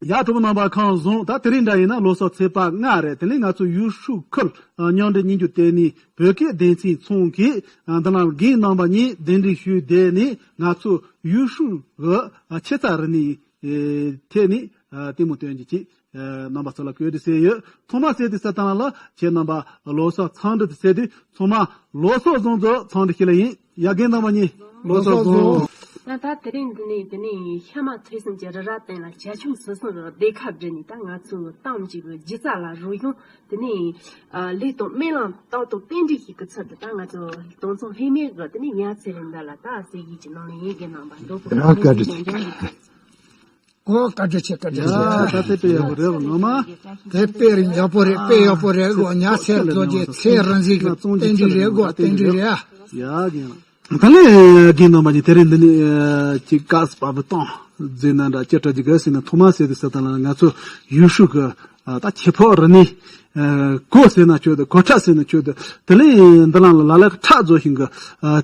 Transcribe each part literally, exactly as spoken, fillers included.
ཡ། གྲོགས་པོ་རྣམ་པ་ཁམས་བཟང་། ད་དེ་རིང་འདྲ་ཡིན་ན་ལོ་གསར་ཚེས་པ་ལྔ་རེད། དེ་ནས་ང་ཚོ་ཡུས་ཧྲུའུ་ཁུལ་མཉམ་འབྲེལ་གཉིས་འགྱུར་ལྟེ་གནས་བོད་སྐད་སྡེ་ཚན་ཚང་གིས་འདི་ལ་རྒན་རྣམ་པ་གཉིས་གདན་འདྲེན་ཞུས་བསྡད་ནས། ང་ཚོ་ཡུས་ཧྲུའུ་གི་ཆེ་ཚ་རི་ནས་ཐད་ནས་ལྟད་མོ་སྟོན་རྒྱུ་ཅིག་རྣམ་པ་ཚོ་ལ་བཀོད་དེ་ཟེར་ཡོད། ཐོག་མ་ཟེར་དུས་ས་ཐང་ལ་ཁྱེད་རྣམ་པ་ལོ་གསར་འཚམས་འདྲི་དེ་ཟེར་དུས། ཚང་མ་ལོ་གསར་བཟང་ཟེར་འཚམས་འདྲི་ཞུ་ལེ་ཡིན། ཡ། རྒན་རྣམ་པ་གཉིས་ལོ་གསར་བཟང་། ད་ད་དེ་རིང་འདི་ནས་དེ་ནས་ཤ་མ་ཐོས་སམ་གྱི་རི་རབ་སྟེང་ལ་བྱ་ཁྱུང་ཟིལ་གསུམ་རི་སྡེ་ཁག་བསྒྲིལ་ནས། ད་ང་ཚོའི་ཏང་གཅིག་གི་སྒྱུ་རྩལ་ལ་རོལ་དབྱངས། དེ་ནས་ལས་དང་སྨོན་ལམ་རྟག་ཏུ་རྟེན་འབྲེལ་ཞིག་གི་ཚུལ་དུ། ད་ང་ཚོ་དོན་ཚང་ལྷད་མེད་གི་དེ་ནས་ཉ་ཚེ་རིང་འདི་ལ་ད་ཟེར་ཡིག་ཅིག་གནང་ལེ་ཡིན། རྒན་རྣམ་པ་མདོར་བསྡུས་རང་བཀའ་དྲིན་ཆེ། ཨོ། བཀའ་དྲིན་ཆེ། བཀའ་དྲིན་ཆེ། ཡ། ད་དེ་དཔེ་ཡག་པོ་རེད་བ། ངོ་མ་དེ་དཔེ་རིག་ཡག་པོ་རེད། དཔེ་ཡག་པོ་རེད་གོ། ཉ་ཚེ་རིང་རྫོགས་རྗེས་ཚེ་རིང་ཟིག་གི་རྟེན་འབྲེལ་རེད་གོ། རྟེན་འབྲེལ་རེད། ཡ། རྒན་ལགས། ད་ལས་རྒན་རྣམ་པ་གཉིས་དེ་རིང་འདི་ནས་ཅིག་སྐབས་བབ་བཏང་ཟེར་ན་འདྲ། ཅི་དྲ་ཅིག་ག་ཟེར་ན། ཐོག་མ་ཟེར་དུས་ས་ཐང་ལ་ང་ཚོ་ཡུས་ཧྲུའུ་གི་ད་ཆེ་ཕོ་རི་ནས་གོ་ཟེར་ན་ཆོག་དེ། གོ་ཁྲ་ཟེར་ན་ཆོག་དེ། དེ་ལས་འདི་ལ་ལ་ལ་ཁྲག་བཟོ་ཞིང་གི་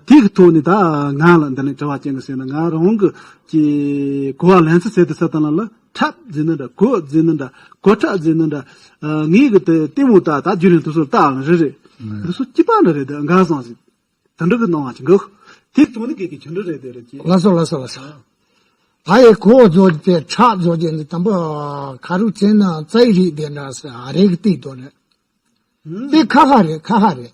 དེ་གི་ཐོག་ནས་ད་ང་ལ་འདི་ནས་དྲི་བ་ཅན་གི་ཟེར་ན། ང་རང་གི་ཀྱི་གོ་བ་ལེན་ཚུལ་ཟེར་དུས་ས་ཐང་ལ་ལ་ཁྲབ་ཟེར་ན་འདྲ། གོ་ཟེར་ན་འདྲ། གོ་ཁྲབ་ཟེར་ན་འདྲ། ངས་གི་དེ་ལྟད་མོ་ད་ད་རྒྱུན་རིང་དུ་སོར་ལྟ་ལ་རེ་རེ། འདི་སོ་སྐྱིད་པ་འདྲ་རེད། དེ་འགའ་སང་ཟིག་དེ་འདྲ་གི་སྣང་བ་ཅིག་འགག་དེ་ཐོག་ནས་གི་གི་ཆུ་འདྲ་རེད། དེ་རེད་ཀྱི། ལགས་སོ། ལགས་སོ། ལགས་སོ། ད་ཡི་གོ་བཟོ་རྒྱུ་དེ་ཁྲག་བཟོ་རྒྱུ་འདི་དང་པོ་ཁ་རུ་ཙན་ན་རྩའི་རིགས་དེ་འདྲ་ཟེར་ཨ་རིག་གི་དེ་དོ་རེད། དེ་ཁ་ཁ་རེད། ཁ་ཁ་རེད།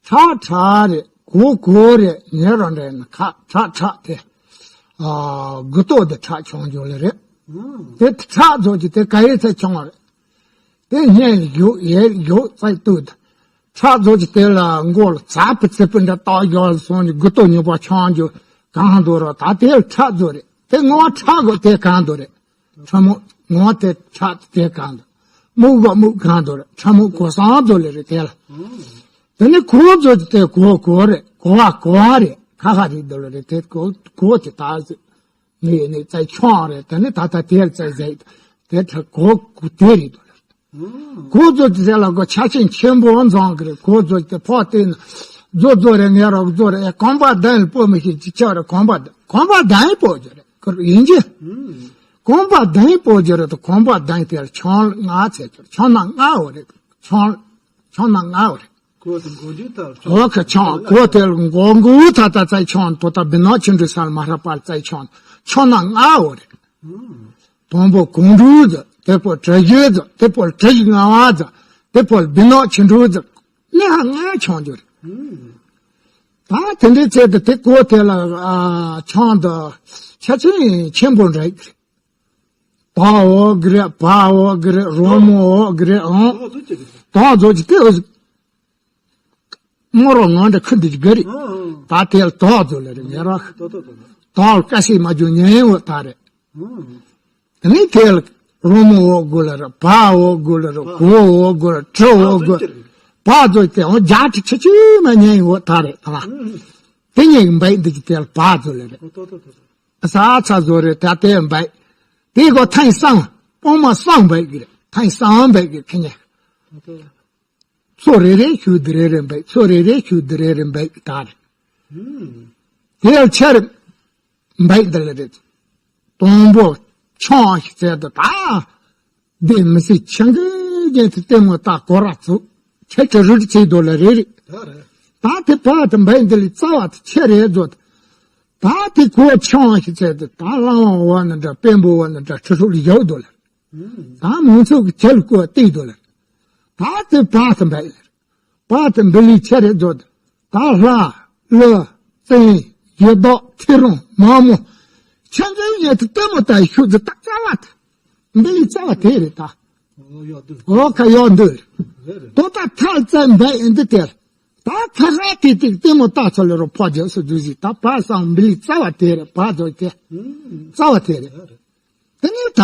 ཁྲག་ཁྲག་རེད། གོ་གོ་རེད། ཉེ་རང་འདྲ་ཡིན་ན་ཁ་ཁྲག་ཁྲག་དེ། ཨ། མགུ་ཏོ་དེ་ཁྲག་ཆང་རྒྱུ་ལ་རེད། དེ་ཁྲག་བཟོ་རྒྱུ་དེ་ག་ཡེ་ཚེ་ཆང་རེད། དེ་སྙན་ལ་བཞུགས། ཡལ་ལ་བཞུགས། རྩའི་སྟོད་དུ་ཁྲག་བཟོ་རྒྱུ་དེ་ལ་མགོ་ལ་ཙ་པི་ཙི་པི་འདྲ་བཏགས་བཞག་སོང་ནས་མགུ་ཏོ་གཉིས་པ་ཆང་རྒྱུ་གང་འདུག་རོ། ད་དེ་ལ་ཁྲག་བཟོ་རེད། དེ་ངོ་ཁྲག་གོ་དེ་གང་འདུག་རེད། ཁྲ་མོ་ངོ་དེ་ཁྲག་དེ་གང་འདུག་སྨུག་གོ་སྨུག་གང་འདུག་རེད། ཁྲ་མོ་གོ་སང་བཟོ་ལེ་རེད་དེ་ལ། དེ་ནས་གོ་བཟོ་རྒྱུ་དེ་གོ་གོ་རེད། གོ་བ་གོ་བ་རེད། ཁ་ཁ་རེད་འདུག་ལེ་རེད། དེ་གོ་གོ་དེ་ད་ཟེར། ངས་ནི་རྩའི་ཆང་རེད། དེ་ནི་ད་ལྟ་དེར་རྩའི་ཟེར། དེ་ཁྲ་གོ་གོ་དེ་རེད་འདུག་ལེ། གོ་བཟོ་རྒྱུ་དེ་ལ་གོ་ཆ་ཆེན་ཆེན་པོ་འཛོང་གི་རེད། གོ་བཟོ་རྒྱུ་དེ་ཕོག་སྟེ་ན་བཟོ་བཟོ་རེད། ངས་རོགས་བཟོ་རེད། གོམ་པ་གདན་ལ་སྤོ་མི་ཤེས་ཀྱི་ཆ་རེད། གོམ་པ་གོམ་པ་གདན་སྤོ་རྒྱུ་རེད། ཁུར་ཡིན་གྱི། གོམ་པ་གདན་སྤོ་རྒྱུ་རེད་དོ། གོམ་པ་གདན་དེ་ལ་ཆང་ལྔ་ཚེ་ཆང་ཆང་ན་ལྔ་འོ་རེད། ཆང་ཆང་ན་ལྔ་འོ་རེད། གོ་དེ་མགོ་མཇུག་ལྟར་ཆང་། འོ་ཁ་ཆང་གོ་དེ་ལ་མགོ་མགོ་ད་ད་རྩའི་ཆང་དོ། ད་བི་ནག་ཆུ་འབྲུ་སར་མ་ཧྲ་པར་རྩའི་ཆང་ཆང་ན་ལྔ་འོ་རེད། དང་པོ་གོང་འབྲུ་ཟེར། དེ་པོ་དྲི་ཞིམ་ཟེར། དེ་པོ་དྲི་ཞིམ་ལྔ་བ་ཟེར། དེ་པོ་བི་ནག་ཆུ་འབྲུ་ཟེར། ནི་ཧ་ལྔ་ཆང་རྒྱུ་རེད། ད་དེ་འདྲའི་ཚེ་དུ་དེ་གོ་དེ་ལ་ཨ་ཆང་དུ་ཆ་ཆེན་ཆེན་པོ་རེད། དག་འོ་གི་རེད། བ་འོ་གི་རེད། རོ་མོ་འོ་གི་རེད། ཨང་། དག་རྫོགས་ཀྱི་དེ་འོ་ཟིག་མོ་རོ་ངང་འདྲ་ཁུ་འདི་གི་རེད། ད་དེ་ལ་དག་རྫོགས་ལ་རེད། ངེ་ར་དག་ལ་དཀའ་སྲིད་མ་བྱུང་ཉན་འོ་ད་རེད། དེ་ནས་དེ་ལ་རོ་མོ་འོ་དགོས་ལ་རེད། བ་འོ་དགོས་ལ་རེད། གོ་འོ་དགོས་ལ། དྲི་འོ་དགོས། བ་རྫོགས་དེ་འོ་རྒྱ་ཁྲི་ཆི་ཆི་མ་ཉན་འོ་ད་རེད། ད་ལ་དེ་ཉན་འབའ་འདི་གི་དེ་ལ་བ་རྫོགས་ལ་རེད། ས་ཚ་བཟོ་རེད། ད་དེ་འབའ་དེ་གོ་ཐང་སང་སྤོང་མ་སང་འབའ་གི་རེད། ཐང་སང་འབའ་གི་ཁེ་ཉན། མཚོ་རེ་རེ་ཤུ་དི་རེ་རེ་འབའ། མཚོ་རེ་རེ་ཤུ་དི་རེ་རེ་འབའ་གི་ད་རེད། དེ་ལ་ཆར་འབའ་འདི་ལ་རེད། དང་པོ་ཆང་ཞིག་བཙལ་དུ་ད། འདི་མི་སྲིད་ཆང་གི་རྒྱན་དུ་ལྟད་མོ་ལྟ་གོ་ར་ཚུགས། ཆེ་ཆེ་རུ་ཆེ་དོ་ལ་རེ་རེ། ད་དེ་ཕ་དེ་འབའ་འདི་ལ་རྩ་བ་དེ་ཆེ་རེ་རྫོགས། ད་དེ་གོ་ཆང་ཞིག་བཙལ་དུ་ད་ལང་བ་འོ་ན་འདྲ། དཔོན་པོ་འོ་ན་འདྲ། ཁྲི་ཧྲུག་ལ་ཡོད་དོ་ལ། ད་མང་ཚོགས་ཀྱི་ཁྱེད་ལ་བསྐོར་བལྟས་དོ་ལ། ད་དེ་བ་དེ་འབའ་ལ། བ་དེ་འབི་ལི་ཆེ་རེ་རྫོགས། ད་ལྷ་ཀླུ་བཙན་གཞི་བདག་ཐེའུ་རང་མ་མོ་ཆེ་འཛིན་ཉེ་དུ་ལྟད་མོ་ལྟ་ཤུགས་ཀྱི་ད་རྩ་བ་དེ་འབི་ལི་རྩ་བ་དེ་རེད་ད། འོ་ཡག་འདུག་འོ་ཁ་ཡག་འདུག་རེད་རེད། དོ་ད་ཐལ་རྩ་འབའ་ཨེ་འདི་དེར། ད་ཁ་ཧ་དེ་དེ་ལྟད་མོ་ལྟ་ཚོ་ལ་རོ་ཕོ་རྒྱག་སུ་འདུག་ཟིག་ད་བ་སང་འབི་ལི་རྩ་བ་དེ་རེད། བ་རྫོགས་དེ་རྩ་བ་དེ་རེད། དེ་ནས་ད་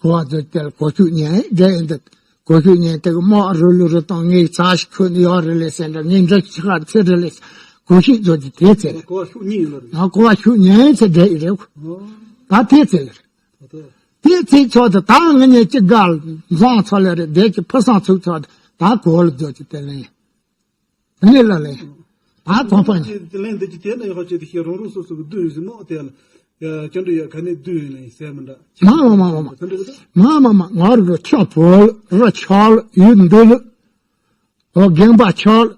གོ་བ་ཚོ་དེར་གོ་ཤུགས་ཉན་འདྲ་ཡིན་འདུག་གོ་ཤུགས་ཉན་དེ་གི་མོ་རུ་ལུ་རུ་དང་ངའི་ཚ་ཞིག་ཁུ་ནི་ཡོད་རེད་ལེ་ཟེར་འདྲ། ངའི་འདྲ་ཞིག་ཁ་ཚེ་རེད་ལེ་ཟེར། གོ་ཤུགས་ཚོ་དེ་དེ་ཚེ་རེད། གོ་བ་ཤུགས་ཉན་ལ་རེད། ང་གོ་བ་ཤུགས་ཉན་ཚེ་འདྲ་ཡི་རེད། ད་དེ་ཚེ་ལ་རེད། དེ་ཚེ་ཚོ་དེ་ད་ང་ཉལ་གཅིག་ག་འཛོང་ཚོ་ལ་རེད། དེ་གི་ཕུ་སང་ཚུགས་ཚོ་དེ་ད་གོ་ལ་ཚོ་དེ་ལེན། ངེས་ལ་ལེན། ད་གོང་པ་ཉིད། དེ་ལེན་འདི་ཀྱི་དེ་ནི་ཡག་ཅིག་དེ་ཤེས། རང་རང་སོ་སོ་གི་འདུན་ཟིན་མོ་དེ་ལ་ ཡ། ཅང་འདྲ་ཡ་ག་ནས་བསྡུས་ཡིན་ལ་ཡིན་ཟེར་མི་འདྲ། མ་མ་མ་མ་མ། དེ་འདྲ་གི་ད། མ་མ་མ། ང་རུ་ཁྱོད་བོད་ར་ཆགས་ལ་ཡུལ་འདི་ལ། ཨོ་རྒན་པ་ཆགས་ལ།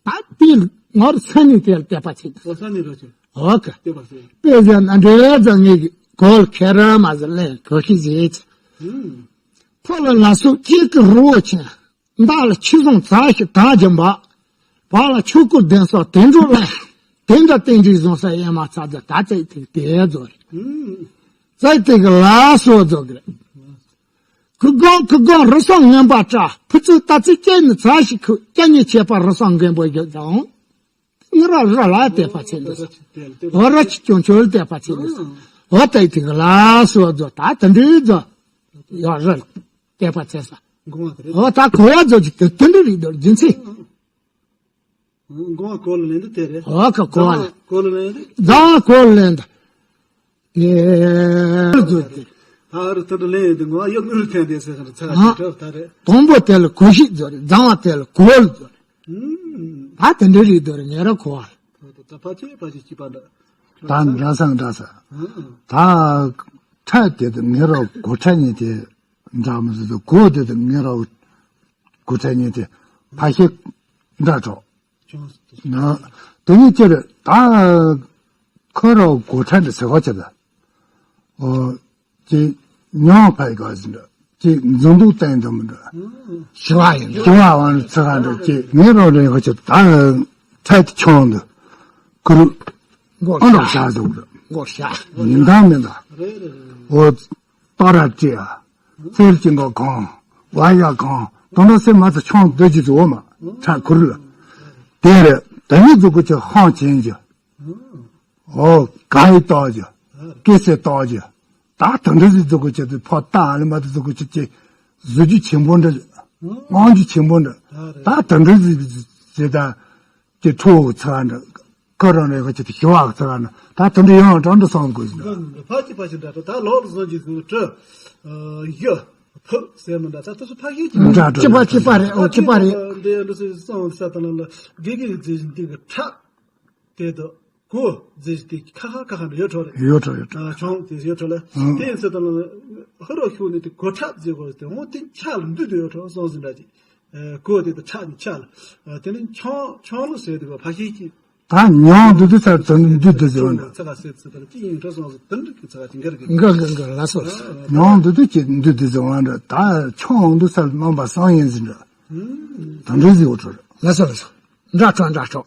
ད་དེ་ལ་ང་རུ་ས་ནི་དེ་ལ་དད་པ་བྱེད། ཨོ་ས་ནི་ར་ཆེ། ཨོ་ཀ་དེ་པ་ཟེར། དཔེ་ཟེར་ན་འདྲེ་ལ་ཛ་ངེ་གི་གོལ་ཁེ་ར་མ་ཟེར་ལེན་གོ་ཤི་ཟེར་ཆེ། ཨུམ། ཕོ་ལ་ལ་སོགས་གཅིག་གི་རི་བོ་ཆེན། མདའ་ལ་ཆུ་བཟང་ཚ་ཞིག་དག་ཀྱང་འབབ། བག་ལ་ཆོས་སྐུ་ལྡན་སོགས་དེ་འགྲོ་ལ། དེ་འདྲ་རྟེན་འབྲེལ་བཟང་ས་ཡན་མ་ཚ་ཟ་ད་ཚེ་ཐིག་དེ་རྫོགས་རེད། ཚེ་ཐིག་ལ་སོགས་རྫོགས་རེད། གུ་གང་གུ་གང་རི་སོང་ངན་པ་བཀྲ། ཕུ་ཚུ་ད་ཚེ་སྐྱེ་ནི་ཚ་ཞིག་ཁུ་སྐྱེ་ནི་ཆད་པ་རི་སོང་མགོན་པོ་བརྒྱུད་དང་། ངི་ར་ར་ལ་དད་པ་ཆེ་འདུག་ས། འོ་ར་ཆི་ཀྱང་ཆོལ་དད་པ་ཆེ་འདུག་ས། འོ་ད་ཐིག་ལ་སོགས་རྫོགས་ད་དེ་འདྲའི་རྫོགས། ཡ་ར་དད་པ་ཆེ་ས། འོ་ད་གོ་བ་རྫོགས་ཀྱི་དེ་དེ་འདྲ་རིགས་འདུག་རྒྱུ་མཚན། མགོ་བ་གོ་ལ་ལེན་དུ་དེ་རེད། འོ་ཁ་གོ་བ་ལེན། གོ་ལ་ལེན་དུ། རྫ་བ་གོ་ལ་ལེན་དུ། ཨེ། རྫོགས་ཏེ། ཨ་རུ་ཐུ་ཏུ་ལེན་ཡོད་དུ་ངོ་ཡོད་ངུ་ལ་ཐན་དེ་ཟེར་ཁར་ཚ་ཨ། ག་ཅིག་གྲབས་ད་རེད། དང་པོ་དེ་ལ་གོ་ཤིག་རྫོགས་རེད། རྫ་བ་དེ་ལ་གོ་ལ་རྫོགས་རེད། ཨུམ། ད་དེ་འདྲ་རིགས་འདུག་རེད་ངེད་ར་གོ་བ་ལ། ད་ད་ཕ་ཆེ་ཕ་ཆེ་སྐྱིད་པ་འདྲ། ད་འདྲ་སང་འདྲ་ས། ཨ། ད་ཁྲ་དེ་དུ་ངེད་ར་གོ་ཁྲ་ཉིད་དེ་འདྲ་མི་ཟེར་དུ་གོ་དེ་དུ་ངེད་ར། གོ་ཁྲ་ཉིད་དེ་ཕ་ཤེ་འདྲ་གྲོགས། ན། དེ་ཉིད་ཅེར་ད་ཁོ་ར་གོ་ཁྲ་འདྲ་ཟེར་བ་ཅེར། ཨོ། ཅེ་ཉོ་ཕའི་ག་ཟིན་འདྲ། ཅེ་འཛིན་དུ་བསྟན་དུ་མི་འདྲ། ཞི་བ་ཡིན་ཞི་བ་བང་ཚི་ག་འདྲ་ཅེ་ངེད་རང་རེ་ཁོ་ཅེ་ད་ཁྲ་དེ་ཆུང་འདུ། ཁུ་རུ། མགོ་ཨ་འདྲ་ཤ་ཤ་ཟུག་འདྲ། མགོ་ཤ། ཉིན་ཐང་མི་འདྲ། ཨོ། ཏོ་ར་ཏྲི་ཡ། ཚེར་གྱི་མགོ་གང་། བ་ཡ་གང་། དོན་དག་སེ་མ་ཚ་ཆོང་འདོད་ཀྱི་བཟོ་མ། ཚ་ཁུར་ལ། དེ་རེད། ད་ནི་འཛུགས་ཀྱི་ཧང་ཆེན་གྱི། ཨོ། ག་ཡི་ཏོག་གྱི། ཀེ་སེ་ཏོག་གྱི། ད་ད་འདྲ་ཟིག་འཛུགས་ཀྱི་ཕོ་ཏ་ཨ་ལི་མ་ད་འཛུགས་ཀྱི་ཅི། གཟུགས་རྒྱུ་ཆེན་པོ་འདྲ། དབང་རྒྱུ་ཆེན་པོ་འདྲ། ད་ད་འདྲ་ཟིག་ཟེ་ད། ཀྱི་ཁྲོ་བོ་ཚ་འདྲ། ཁོ་རང་རེ་ཁོ་ཅི་ཞི་བ་ཚ་འདྲ། ད་དེ་འདྲ་ཡང་དྲང་དུ་སོང་དགོས་ཟིན་འདྲ། ཕ་ཅི་ཕ་ཅི་འདྲ་ད་ལོག་ལ་སོང་ཅི་ཟིན་དྲི། ཡ། ཕུ་ཟེར་མི་འདྲ་ད་དེ་ཚོ་ཕ་ཤེས་ཀྱི་འདྲ་འདྲ། ཅི་པ་ཅི་པ་རེད། ཨོ་ཅི་པ་རེད། འདི་འདྲ་སོང་ས་དང་ལ་དགེ་རྒན་རྫས་འདི་གི་ཁྲག་དེ་དུ་གོ་རྫས་དེ་ཁ་ཁ་ཁ་ཁ་འདྲ་ཡོད་ཁྲོ་རེད། ཡོད་ཁྲོ་ཡོད་ཁྲོ། ཆང་དེ་ཡོད་ཁྲོ་ལ། དེ་ཡིན་ས་དང་ལ་ཧ་རོ་ཤུ་ནི་དེ་གོ་ཁྲག་རྫས་གོ་དེ་འོང་དེ་ཆ་ལ་འདུས་དུ་ཡོད་ཁྲོ་སོང་ཟིན་འདྲ་ཅི། གོ་དེ་དུ་ཁྲག་ནི་ཆ་ལ། དེ་ནི་ཆང་ཆང་ལ་ཟེར་དུ་གོ་ཕ་ཤེས་ཀྱི། ད་ཉང་འདུ་འདུ་ཚར་ཚར་འདུ་འདུ་ཟེར་བ་འདྲ། ཚ་ག་སེ་ཚ་དང་ཅི་ཡིན་འདྲ་སོང་ཟེར་དེ་འདྲ་གི་ཚ་ག་ཅི་འགར་གི། འགར་འགར་འགར་ལ་སོ། ཉང་འདུ་འདུ་ཅི་འདུ་འདུ་ཟེར་བ་འདྲ། ད་ཆང་འདུ་ཚར་རྣམ་པ་སང་ཡིན་ཟེར་འདྲ། ད་འདྲ་ཟེར་བ་འཕྲོ་ལ་སོ་ལ་སོ། འདྲ་འཕྲོ་འདྲ་འཕྲོ།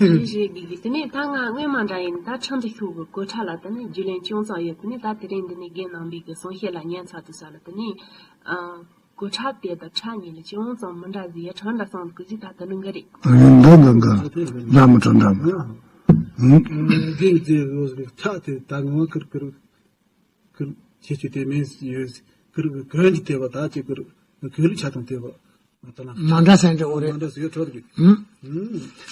རེད་རེད་དགེ་རྒན། དེ་ནས་ད་ང་སྔོན་མ་འདྲ་ཡིན་ད་ཁྲིམས་དུ་ཤོག་གི་གོ་ཁྲ་ལ་དེ་ནས་རྒྱུས་ལོན་ཅུང་ཙམ་ཡོད། དེ་ནས་ད་དེ་རིང་འདི་ནས་རྒན་རྣམ་པའི་གི་གསུང་བཤད་ལ་ཉན་ཚར་དུ་ས་ལ་དེ་ནས་ཨ། གོ་ཁྲ་དེ་དང་ཁྲ་གཉིས་ལ་ཅུང་ཙམ་མི་འདྲ་ཟིག་ཡ་ཁྲ་འདྲ་སང་གི་ཟིག་ད་དེ་ནི་འགའ་རེད། འདི་འདི་འདི་འདྲ་མི་འདྲ་འདྲ་མི་འདྲ། ཨུ། འདི་འདི་ཁྲ་དེ་ད་ངོ་ཁིར་ཁིར་ཁིར་ཁྱེད་ཀྱི་དེ་མིན་ཡོད་ཁིར་གོན་གྱི་དེ་བ་ད་ཅི་ཁིར་གོན་ལུགས་ཆ་དང་དེ་བ་ད་ལ་མ་འདྲ་སེང་འདྲ་འོ་རེད། མ་འདྲ་ཟིག་ཡོད་ཁྲོ་རེད། ཨུ།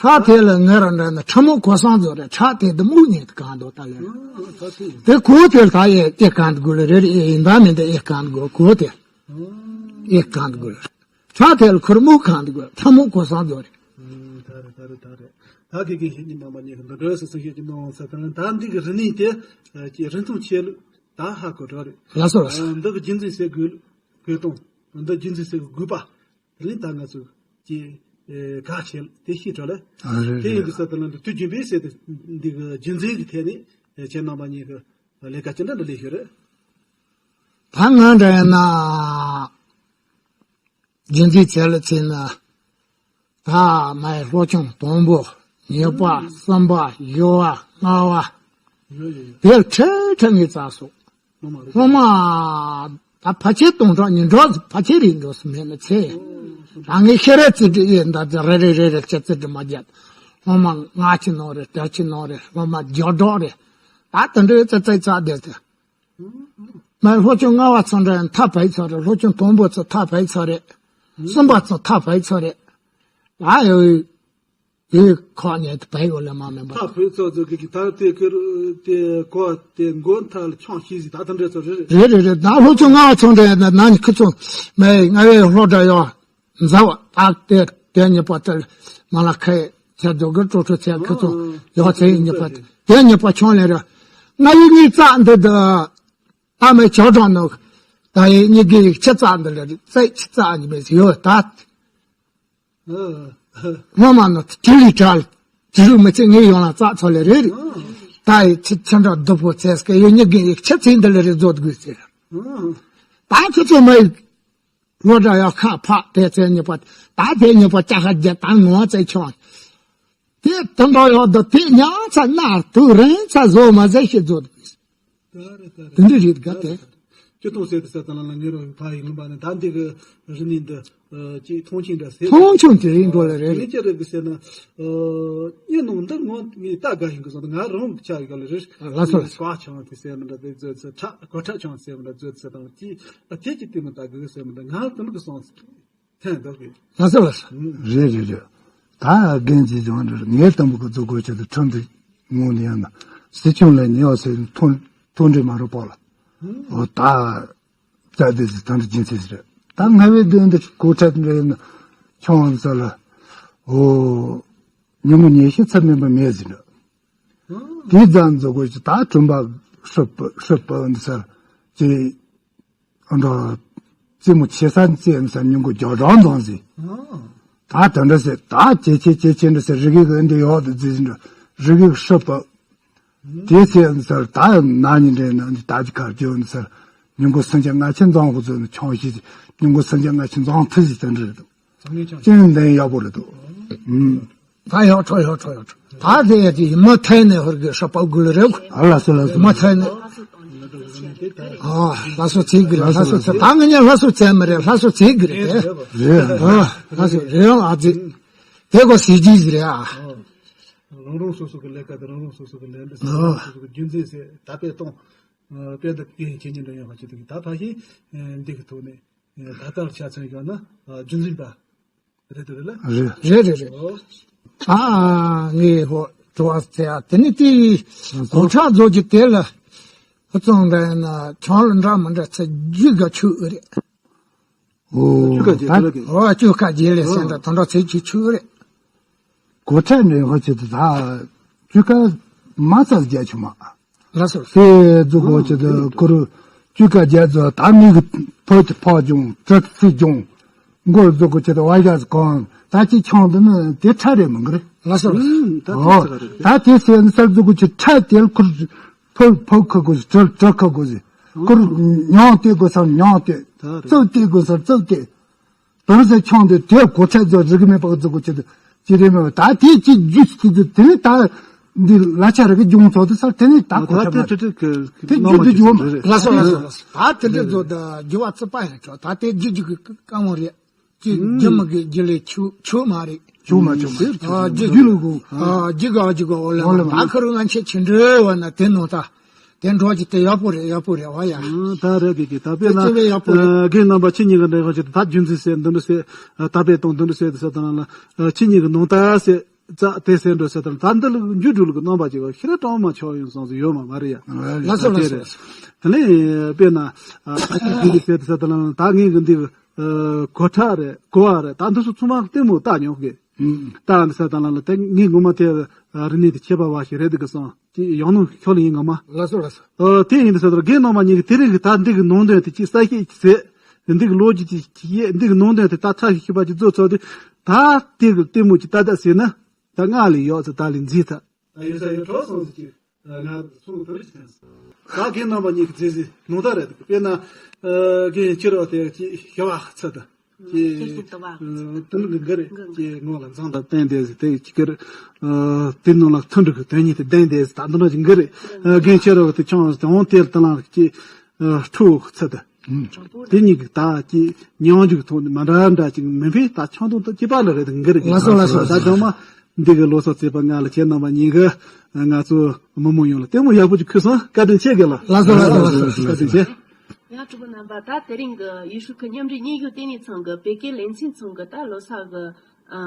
ཁྲ་དེ་ལ་ངེད་རང་འདྲ་ན་ཁྲ་མོ་གོ་སང་ཟོ་རེད། ཁྲ་དེ་འདི་མུག་ཉེ་གང་འདུག་ད་ལེ། དེ་གོ་དེ་ད་ཡེ་ཨེ་གང་དགོས་ལེ་རེད། ཨེ་ཡིན་ད་མིན་ད་ཨེ་གང་དགོས་གོ་དེ། ཨེ་གང་དགོས། ཁྲ་དེ་ལ་ཁུར་མོ་གང་དགོས། ཁྲ་མོ་གོ་སང་དགོས་རེད། ད་རེད་ད་རེད་ད་རེད། ད་གི་གི་ཤེས་ཉིན་མ་མ་ཉིན་གི་འདི་འདྲ་སོ་སོ་ཤེས་ཀྱི་ནང་ས་དང་ད་འདི་གི་རི་ནི་དེ་ཀྱི་རི་མཐོང་ཆེ་ལུགས་ད་ཧ་གོ་འགྲོ་རེད། ལ་སོ་ལ་སོ། འདི་གི་རྒྱུན་འཛིན་སེ་དགོས་ལུགས་དགོས་གཏོང་། འདི་རྒྱུན་འཛིན་སེ་དགོས་པ། དེ་ནི་ད་ང་ཚོ་ཀྱི་ག་ཆེ་ལུགས་དེ་ཤེས་འགྲོ་ལ། ཨ་རེད་དེ་ཡིན་རེད། གི་ས་དང་འདི་དུས་རྒྱུན་པའི་སེ་དེ་འདི་གི་རྒྱུན་འཛིན་གི་ཐད་ནས་ཁྱེད་རྣམ་པ་གཉིས་གི་ལས་ཀ་ཅི་འདྲ་འདྲ་ལས་ཤོད་རེད། ད་ང་འདྲ་ཡིན་ན། རྒྱུན་འཛིན་བྱས་ལ་བྱས་ན། ད་མའི་སློབ་ཆུང་དང་པོ། གཉིས་པ། གསུམ་པ། བཞི་བ། ལྔ་བ། དེར་ཁྲེལ་ཁྲེལ་ངས་བཙལ་སོང་། སློབ་མ་ད་ཕལ་ཆེར་སྟོང་ཕྲག་ཉིས་འགྲོ་ཕལ་ཆེར་རེད་འགྲོ་སུ་མེད་ནི་ཚེ། རང་ངས་ཤེས་རེ་རྩིས་འབྲི་ཡིན་ད་རེ་རེ་རེ་རེ་ཅི་རྩིས་འབྲི་མ་རྒྱབ། སློབ་མ་ལྔ་ཅི་ནང་རེད། དྲུག་ཅི་ནང་རེད། སློབ་མ་བརྒྱ་སྒྲོག་རེད། ད་དེ་འདྲའི་རྩིས་རྩིས་བཙལ་བསྡད་དེ། མ་སློབ་ཆུང་ལྔ་བ་ཚང་འདྲ་ཡང་མཐར་ཕེབས་ཚར་རེད། སློབ་ཆུང་དང་པོ་ཚོ་མཐར་ཕེབས་ཚར་རེད། གསུམ་པ་ཚོ་མཐར་ཕེབས་ཚར་རེད། ཨ་ཡོ་ཡོ་ཁོ་ནས་ཕེབས་ཡོད་ལ་མ་མིན་པ། མཐར་ཕེབས་ཚར་ཚོ་གི་ད་དེ་ཀིར་དེ་གོ་དེ་མགོ་མཐའ་ལ་ཆང་ཤི་ཟིག་ད་ད་འདྲ་ཚོ་རེད་རེད། རེད་རེད་རེད། ད་སློབ་ཆུང་ལྔ་བ་ཚང་འདྲ་ཡང་ན་ནི་ཁི་ཚོ་མ་ཡི་ལྔ་བའི་སློབ་གྲྭ་ཡོད། མཛའ་བ་ཨ་དེ་དེ་གཉིས་པ་དེ་མ་ལ་ཁའི་ཚེ་རྫོགས་གི་སྤྲོ་ཚོ་ཚེ་ཁི་ཚོ་ཡོག་ཚེ་ཡི་གཉིས་པ་དེ་གཉིས་པ་ཆུང་ལས་ར་ ང་ཡི་གཉིས་རྩ་འདི་དུ། ཨ་མའི་ཆོག་གྲོང་ནོ། ད་ཡི་གཉིས་ཀའི་ཡིག་ཆ་རྩ་འདི་ལ་རྩ་ཆི་རྩ་ཉི་མེད་ཡོད་ད། སྔོན་མ་ནོ་དྲི་ལི་གྲལ། དྲི་རུ་མི་ཚེ་ངའི་ཡོང་ལ་རྩ་ཚོ་ལས་རེད། ད་ཡི་ཚི་ཚི་འདྲ་སྡུག་པོ་ཚེ་སྐད་ཡོད་གཉིས་ཀའི་ཡིག་ཆ་ཚིག་འདི་ལ་རེད་བཟོ་དགོས་ཟེར། ད་ཁྱོད་ཚོ་མ་ཡིག་ལོ་འདྲ་ཡག་ཁ་ཕག་དེ་ཚེ་ཉི་པ། ད་དེ་ཉི་པ་ལྕགས་ཁ་རྒྱ་དང་ངོ་ཚེ་ཆོག་དེ་དུ་འདྲ་ཡག་འདི་དེ་ཉང་ཚ་ནར་དུ་རིང་ཚ་བཟོ་མ་ཟེར་ཞིག་བཟོ་དགོས། དེ་འདྲ་རེད་ག་དེ། ཅི་ཐོང་ཟེར་དུ་ཟེར་ད་ལ་ལ་ངེ་རོ་ཕ་ཡི་ངན་པ་ནི་ད་འདི་གི་རི་ནི་འདི་ཅི་ཐོང་ཆེན་འདྲ་ཟེར། ཐོང་ཆུང་དེ་ཡིན་འགྲོ་ལ་རེད། ངེ་ཅི་རེད་གི་ཟེར་ན། ཨེ་ནོ་འདི་ངོ་ངི་ད་ག་ཡིན་གི་ཟེར་ན་ང་རང་གི་ཆ་ཡི་ག་ལ་རེད། ལ་སོ་ལ་སོ། ཀ་ཆང་དེ་ཟེར་མི་འདྲ་དེ་ཚོ་ཚོ་ཁྲ་གོ་ཁྲ་ཆང་ཟེར་མི་འདྲ་ཚོ་ཚོ་དང་ཅི་ཨ་དེ་ཅི་དེ་མི་ད་གི་ཟེར་མི་འདྲ་ང་དེ་མི་གི་སོང་ཟེར། ཐན་འདོག་གི། ལ་སོ་ལ་སོ། རེད་རེད་རེད། ད་རྒན་གྱིས་ཀྱང་རེད། ངས་དམ་པ་གི་རྫོགས་སྐོར་ཆེད་དུ་ཁྲིམས་དུ་ངོ་ནས་ཡང་ན་སྲིད་སྐྱོང་ལས་ཉེ་བ་ཟེར་མཐོང་མཐོང་འདྲེ་མ་རུ་པོ་ལ། འོ་ད་རྩ་དེ་ཟི་ཐང་དུ་སྦྱིན་ཚེ་ཟི་རེད། ད་ང་བའི་དོན་དུ་གོ་ཁྲ་འདྲེ་ཡིན་ན་ཆུང་བ་ཟ་ལ། འོ་ཉིན་མོ་ཉེ་ཤི་ཚར་མིན་པ་མེད་ཟི་འདྲ། དེའི་རྫ་མཛོ་གོ་ཅི་ད་གྲོན་པ་ཧྲུབ་པ་ཧྲུབ་པ་འདི་སར་ཅི། ཨ་འདྲ། རྩེད་མོ་ཆེ་ས་རྩེ་ས་ཉིན་གོ་རྒྱ་གྲང་འདང་ཟི། ད་དེ་འདྲ་ཟེར་ད་ཇེ་ཆེ་ཇེ་ཆེ་འདྲ་ཟེར་རི་གེ་གི་འདི་ཡོག་ཏུ་རྫི་འདྲ་རི་གེ་ཧྲུབ་པ། དེ་ཟེར་ཟེར་ད་ན་ནི་འདྲེ་ན་འདི་ད་ཅི་ཁར་བྱོན་ཟེར། ཉིན་གོ་སུམ་ཅུ་ལྔ་ཆེན་འཛོང་གོ་ཚོ་ནི་ཆོང་ཤི་ཉིན་གོ་སུམ་ཅུ་ལྔ་ཆེན་འཛོང་ཐུ་ཟི་དེ་འདྲ་རེད། ཅན་ལྡན་ཡག་པོ་རེད་དོ། ད་ཡག་ཁྲོ་ཡག་ཁྲོ་ཡག་ཁྲོ། ད་དེ་ཡ་ཅི་མ་ཐན་ནས་ཧོར་གི་ཧྲ་པ་གུ་ལ་རེ། ཨ་ལ་སོ་ལ་སོ། མ་ཐན་ནས། ཨ་ལ་སོ་ཚིག་གི་རེད། ལ་སོ་ཚིག་ད་ང་ཉ་ལ་སོ་ཚན་མ་རེད། ལ་སོ་ཚིག་གི་རེད་དེ། རེད། ཨ་ལ་སོ་རེད། ཨ་ཙི། དེ་གོ་སི་ཇི་ཟི་རེད་ཨ། རང་རང་སོ་སོ་གི་ལས་ཀ་དང་རང་རང་སོ་སོ་གི་ལས་འདི་སོ་སོ་སོ་སོ་གི་རྒྱུ་མཚན་ཟེར་ད་དཔེ་གཏོང་། དཔེ་འདི་དེ་ཡིན་ཁྱེད་ཉིད་འདྲ་ཡོང་བ་ཅི་ཐུབ་ཀྱི་ད་ཕ་ཤི་འདི་གི་ཐོག་ནས། ད་ལྟར་ཆ་མཚོན་བྱས་ན་རྒྱུན་འཛིན་པ་རེད་དེ་རེད་ལ། རེད། རེད་རེད་རེད། ཨོ། ཨ་ངས་ཧོ་དྲི་བ་ཟེར་ཡ་དེ་ནི་དེ་གོ་ཁྲག་རྫོགས་ཀྱི་དེ་ལ་ཧུ་ཙང་འདྲ་ཡིན་ན་ཆང་ལ་འདྲ་མི་འདྲ་ཚེ་རྒྱུད་ག་ཆུ་རེད། ཨོ། ཆུ་ཁ་རྗེས་ད་ལ་གི། ཨོ་ཆུ་ཁ་རྗེས་ལས་ཟེར་འདྲ་དོན་འདྲ་ཚེ་རྒྱུད་ཆུ་རེད། གོ་ཁྲག་འདྲ་ཡིན་ཧོ་ཆེ་དེ་ད་ཆུ་ཁ་མ་ཚ་རྒྱ་ཆུ་མ། ལགས་སོ་ལགས་སོ། དེ་རྫོགས་སྐོར་ཆེད་དུ་ཁོ་རུ་བཅུ་ཀ་རྒྱ་རྫོགས་ད་མི་གི་ཕོ་ཕོ་ཅུང་གྲི་སི་ཅུང་མགོ་རྫོགས་སྐོར་ཆེད་དུ་བ་ཞག་གང་ད་ཅི་ཆང་འདི་ནི་དེ་ཁྲ་རེད་མི་འགི་རེད། ལགས་སོ་ལགས་སོ། ད་ཨོ་དེ་ཟེར་ནི་ས་རྫོགས་སྐོར་ཆེད་ཁྲ་དེ་ཁོ་ཕོ་ཕོ་ཁ་དགོས་ཟེར་གྲི་གྲི་ཁ་དགོས་ཟེར་ཁོ་རུ་མྱང་སྟེ་དགོས་སམ་མྱང་སྟེ་རྩོད་སྟེ་དགོས་སམ་རྩོད་སྟེ། དོན་ཟེར་ཆང་དེ་དེ་གོ་ཆ་ཚོ་རིག་མེད་པ་རྫོགས་སྐོར་ཆེད་དུ་ཅི་རེད་མེད་པ་ད་དེ་ཅི་རྒྱུ་ཅི་དེ་དེ་ནི་ད་འདི་ལ་ཆ་རིག་གི་སྦྱོང་ཚོགས་དུ་སར་དེ་ནི་ད་གོ་ཆ་མ་རེད། དེ་རྒྱུ་དེ་འཇུག་མ་ལགས་སོ་ལགས་སོ་ལགས་སོ། ད་དེ་འདྲ་ཚོ་ད་རྒྱུ་བ་ཚི་པ་ཡང་ཆོག་ད་དེ་རྒྱུ་རྒྱུ་གི་ཀ་མོ་རེད། ཅི་རྒྱུ་མ་གི་རྒྱུ་ལས་ཆུ་ཆུ་མ་རེད། ཆུ་མ་ཆུ་མ་རེད། ཨ་རྒྱུ་རྒྱུ་ལུ་གུ་ཨ་རྒྱུ་ག་རྒྱུ་ག་འོ་ལ་འོ་ལ་མ་ད་ཁ་རུ་ང་ཆེ་ཆེ་འདྲ་བ་ན་དེ་ནོ་ད། དེ་འགྲོ་གི་དེ་ཡག་པོ་རེད། ཡག་པོ་རེད་བ་ཡ། ཨ་ད་རེད་དེ་གི་ད་དཔེར་ན་དེ་ཅི་བས་ཡག་པོ་རེད། ཨ་རྒན་རྣམ་པ་ཁྱེད་གཉིས་ཀྱི་འདྲ་ཁ་ཅིག་ད་རྒྱུ་མཚན་ཟེར་འདི་འདྲ་ཟེར། ཨ་ད་དཔེ་གཏོང་འདི་འདྲ་ཟེར་དེ་ཟེར་ད་ན་ལ། ཨ་ཁྱེད་གཉིས་ཀྱི་ནང་ད་ཟེར་རྩ་དེ་ཟེར་འགྲོ་ཟེར་ད་ལ་ད་འདི་ལ་འཇུ་འགྲུལ་གི་རྣམ་པ་ཅིག་ཤི་ར་གྲང་མ་ཆོག་ཡོང་སོང་ཟེར་ཡོད་མ་མ་རེད་ཡ། ལགས་སོ་ལགས་སོ། དེ་ལས་དཔེར་ན་ཨ་ཁྱེད་གཉིས་ཟེར་དེ་ཟེར་ད་ལ་ད་ངས་གི་འདི་གོ་ཁྲ་རེད་གོ་བ་རེད་ད་འདི་ཚོ་ཚང་མ་ལྟད་མོ་ལྟ་མྱོང་གི། ད་འདི་ཟེར་ད་ལ་ལ་དེ་ངས་ངོ་མ་དེ་རི་ནས་དེ་ཁྱད་པར་བ་ཞིག་རེད་འདི་གི་སོང་། ཅི་ཡང་ནོ་ཁྱོད་ལ་ཡིན་ངོ་མ། ལགས་སོ་ལགས་སོ། ཨོ་དེ་ཡིན་དུས་ས་དོར་རྒན་རྣམ་པ་གཉིས་ཀྱིས་དེ་རིང་གི་ད་འདི་གི་ནང་དོན་དེ་ཅི་གསལ་བཤད་ཅིག་ཟེར། འདི་གི་ལོ་རྒྱུས་ཅིག་ཅིག་ཡེ་འདི་གི་ནང་དོན་དེ་ད་ཐག་ཞིག་ཤེས་པ་ཅིག་བཟོ་ཚར་དུས་ད་དེ་གི་ལྟད་མོ་ཅིག་ལྟ་ལྟ་ཟེར་ན་ད་ང་ལ་ཡོག་ཚ་ད་ལ་འཛིན་ཐ། ད་ཡོད་ས་ཡོད་གྲོགས་སོང་ཟིག་ཅིག་ང་ཚོང་དུ་རིག་ཅན་ད་རྒན་རྣམ་པ་གཉིས་ཀྱི་མཛེས་ཟིག་ནང་ད་རེད་དཔེར་ན་རྒན་ཁྱེད་རོ་དེ་ཅིག་ཞི་བ་ཚ་ད། ཀྱི་ཀྱི་ཀྱི་ཏུ་བ། ཏུ་ནུ་གི་གི་རེད་ཀྱི་ངོ་ལ་མཚང་དང་བསྟན་ཏེ་ཟེར་དེ་ཀྱི་ཀི་རེད། དེ་ནང་ལ་ཐུན་དྲུག་གི་དོན་གཉིས་དེ་ལྡན་ཏེ་ཟེར་ད་འདི་འདྲ་ཅིག་གི་རེད། རྒན་ཁྱེད་རང་གི་དེ་ཆང་དེ་འོང་དེ་ལ་དེ་ལ་ཀྱི་ཁྲོ་ཚད་དེ། དེ་གཉིས་ཀྱི་ད་ཀྱི་ཉམས་འཇུག་ཐོག་ནས་མ་འདྲ་འདྲ་ཅིག་མིན་པས་ད་ཆང་དང་དུ་སྐྱེས་པ་ལ་རེད་གི་རེད། ལགས་སོ་ལགས་སོ་ལགས་སོ། ད་ཚང་མ་འདི་གི་ལོ་གསར་རྩེད་པ་ང་ལ་ཁྱེད་རྣམ་པ་གཉིས་ཀྱི་ང་ཚོ་མི་མོ་ཡོང་ལ་ལྟད་མོ་ཡག་པོ་ཅིག་ཁུར་སོང་བཀའ་དྲིན་ཆེ་གི་ལ། ལགས་སོ་ལགས་སོ་ལགས་སོ། བཀའ་དྲིན་ཆེ། ཡང་གྲོགས་པོ་རྣམ་པ་ད་དེ་རིང་གི་ཡུལ་ཤུལ་ཁུལ་མཉམ་འབྲེལ་གཉིས་ཡོད་ལྟེ་གནས་ཚང་གི་བོད་སྐད་ལེ་ཚན་ཚང་གི་ད་ལོ་གསར་གི་ཨ་